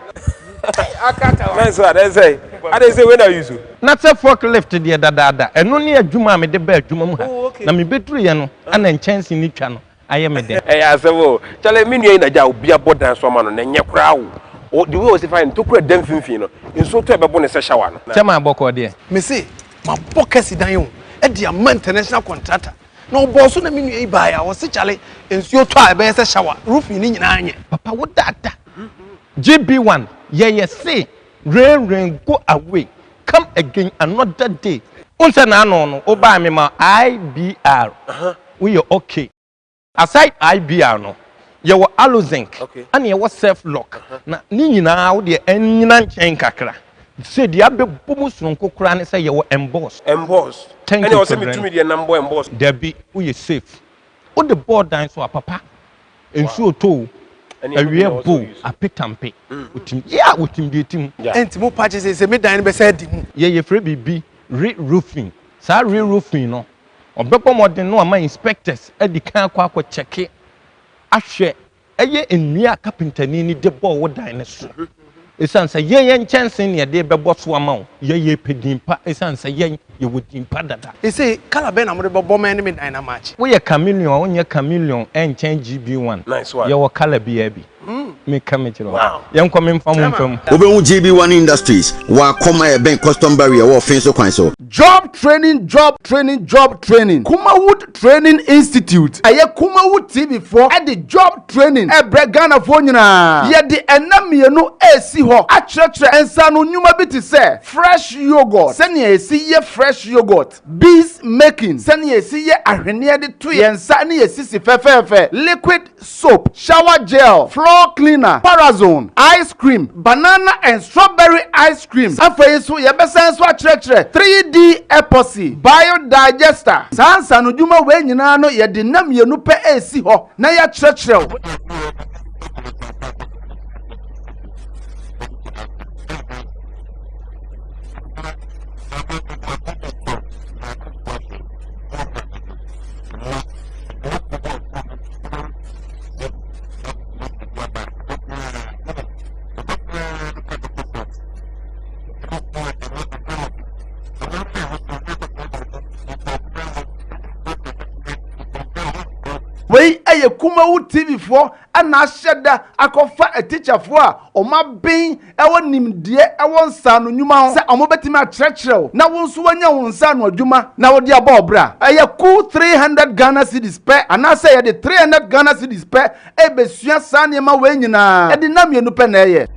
Akata wan. Mɛnso adɛn sɛ adɛn sɛ wei na use. Na sɛ fork lift deɛ dadaada ɛno ne adwuma a mede baa adwuma mu ha Oh okay. na mebɛduruiɛ no ana nkyɛnse no twa no ayɛ me dɛ. Ɛyɛ asɛm o. Chale me nua yi na gya obi abɔ dan so ama no na ɛnyɛ koraa o. O the way ɔsi fa yɛ no tokura da mfimfini no nsuo tɔ ɛbɛbo no sɛ shower no. Kyɛ maa bɔkɔɔ deɛ. Mese mabɔ kasi dan o de ama international contractor na ɔbɔɔ so na me nua yi baeɛ a ɔse kyale nsuo tɔ a ɛbɛyɛ sɛ shower roofing no nyinaa nyɛ. Papa wo dada GB one yɛyɛ se rain rain go away come again another day. Wohu sɛ n'ano no wo baa me ma IBR woyɛ okay. Aside IBR no yɛwɔ Alozinc ɛna yɛwɔ Self Lock na ne nyinaa wo deɛ ɛnyina nkyɛn kakra sɛ deɛ abɛbɔ mu soronko koraa ne sɛ yɛwɔ Emboss. Emboss Thank ɛne you ɔsɛ Kɔbrɛn. metumi deɛ nam bɔ emboss. Dabi woyɛ safe wode bɔɔ dan so a papa nsuo tɔ o Ɛne ɛno bi na awia ɔsɛ bɔ o ɔuse. apetampe otim yeah otim deɛ ɛtim. Ɛnti mo pa kye sɛ me dan no bɛsan adi mu. Yɛ yɛfrɛ biribi re-roofing saa re-roofing no Ɔbɛbɔ mmɔden na wama inspectors adi kan akɔ akɔ kyɛke ahwɛ ɛyɛ nnua a kapentani no de bɔɔ wo dan no so. Esiane sɛ yɛn yɛn nkyɛnse na yɛde rebɛbɔ so ama wo, yɛn yɛpɛ din pa esiane sɛ yɛn yɛwɔ din pa dada. Ese colour bɛn na mode bɛbɔ ma ɛne me dan no amatch? Woyɛ chameleon a wonyɛ chameleon ɛnkyɛn GB1. Nice one. Yɛwɔ colour biara bi. Meka mekyerɛ wo. Yɛnkɔ memfa mo mfa mu. Wobɛhu GB1 Industries wɔ Akɔm a ɛbɛn Custom Barrier wɔ Ɔfen so kwan so. Job training job training job training Kumawood Training Institute ɛyɛ Kumawood TV foɔ de job training ɛbrɛ Ghanafoɔ nyinaa. Yɛde ɛnna mmienu ɛresi hɔ akyerɛkyerɛ nsaano nnwuma bi te sɛ fresh yoghurt, sɛnea yɛsi yɛ fresh yoghurt, bees making, sɛnea yɛsi yɛ ahweneɛ de to yɛn nsa ne yɛn sisi fɛfɛɛfɛ, liquid soap, shower gel, floor cleaner, parazone, ice cream, banana and strawberry ice cream. Afei nso yɛbɛsan nso akyerɛkyerɛ 3D epoxy, biodigester. Saa nsaanodwuma wei nyinaa no yɛde nna mmienu pɛ resi hɔ na yɛakyerɛkyerɛ wo. Wei yɛ Kumawu TV foɔ. na ahyɛ da akɔfa atikyafoɔ a wɔaben wɔ nimdeɛ wɔ nsaano nnwuma ho sɛ wɔbɛtumi akyerɛkyerɛ wo na wo nso woanya wo nsaano adwuma na wode abɔ wo bra. Ɛyɛ ku 300 Ghana cedis pɛ anaasɛ yɛde 300 Ghana cedis pɛ rebɛsua saa nneɛma wei nyinaa. Ɛde nna mmienu pɛ na ɛyɛ.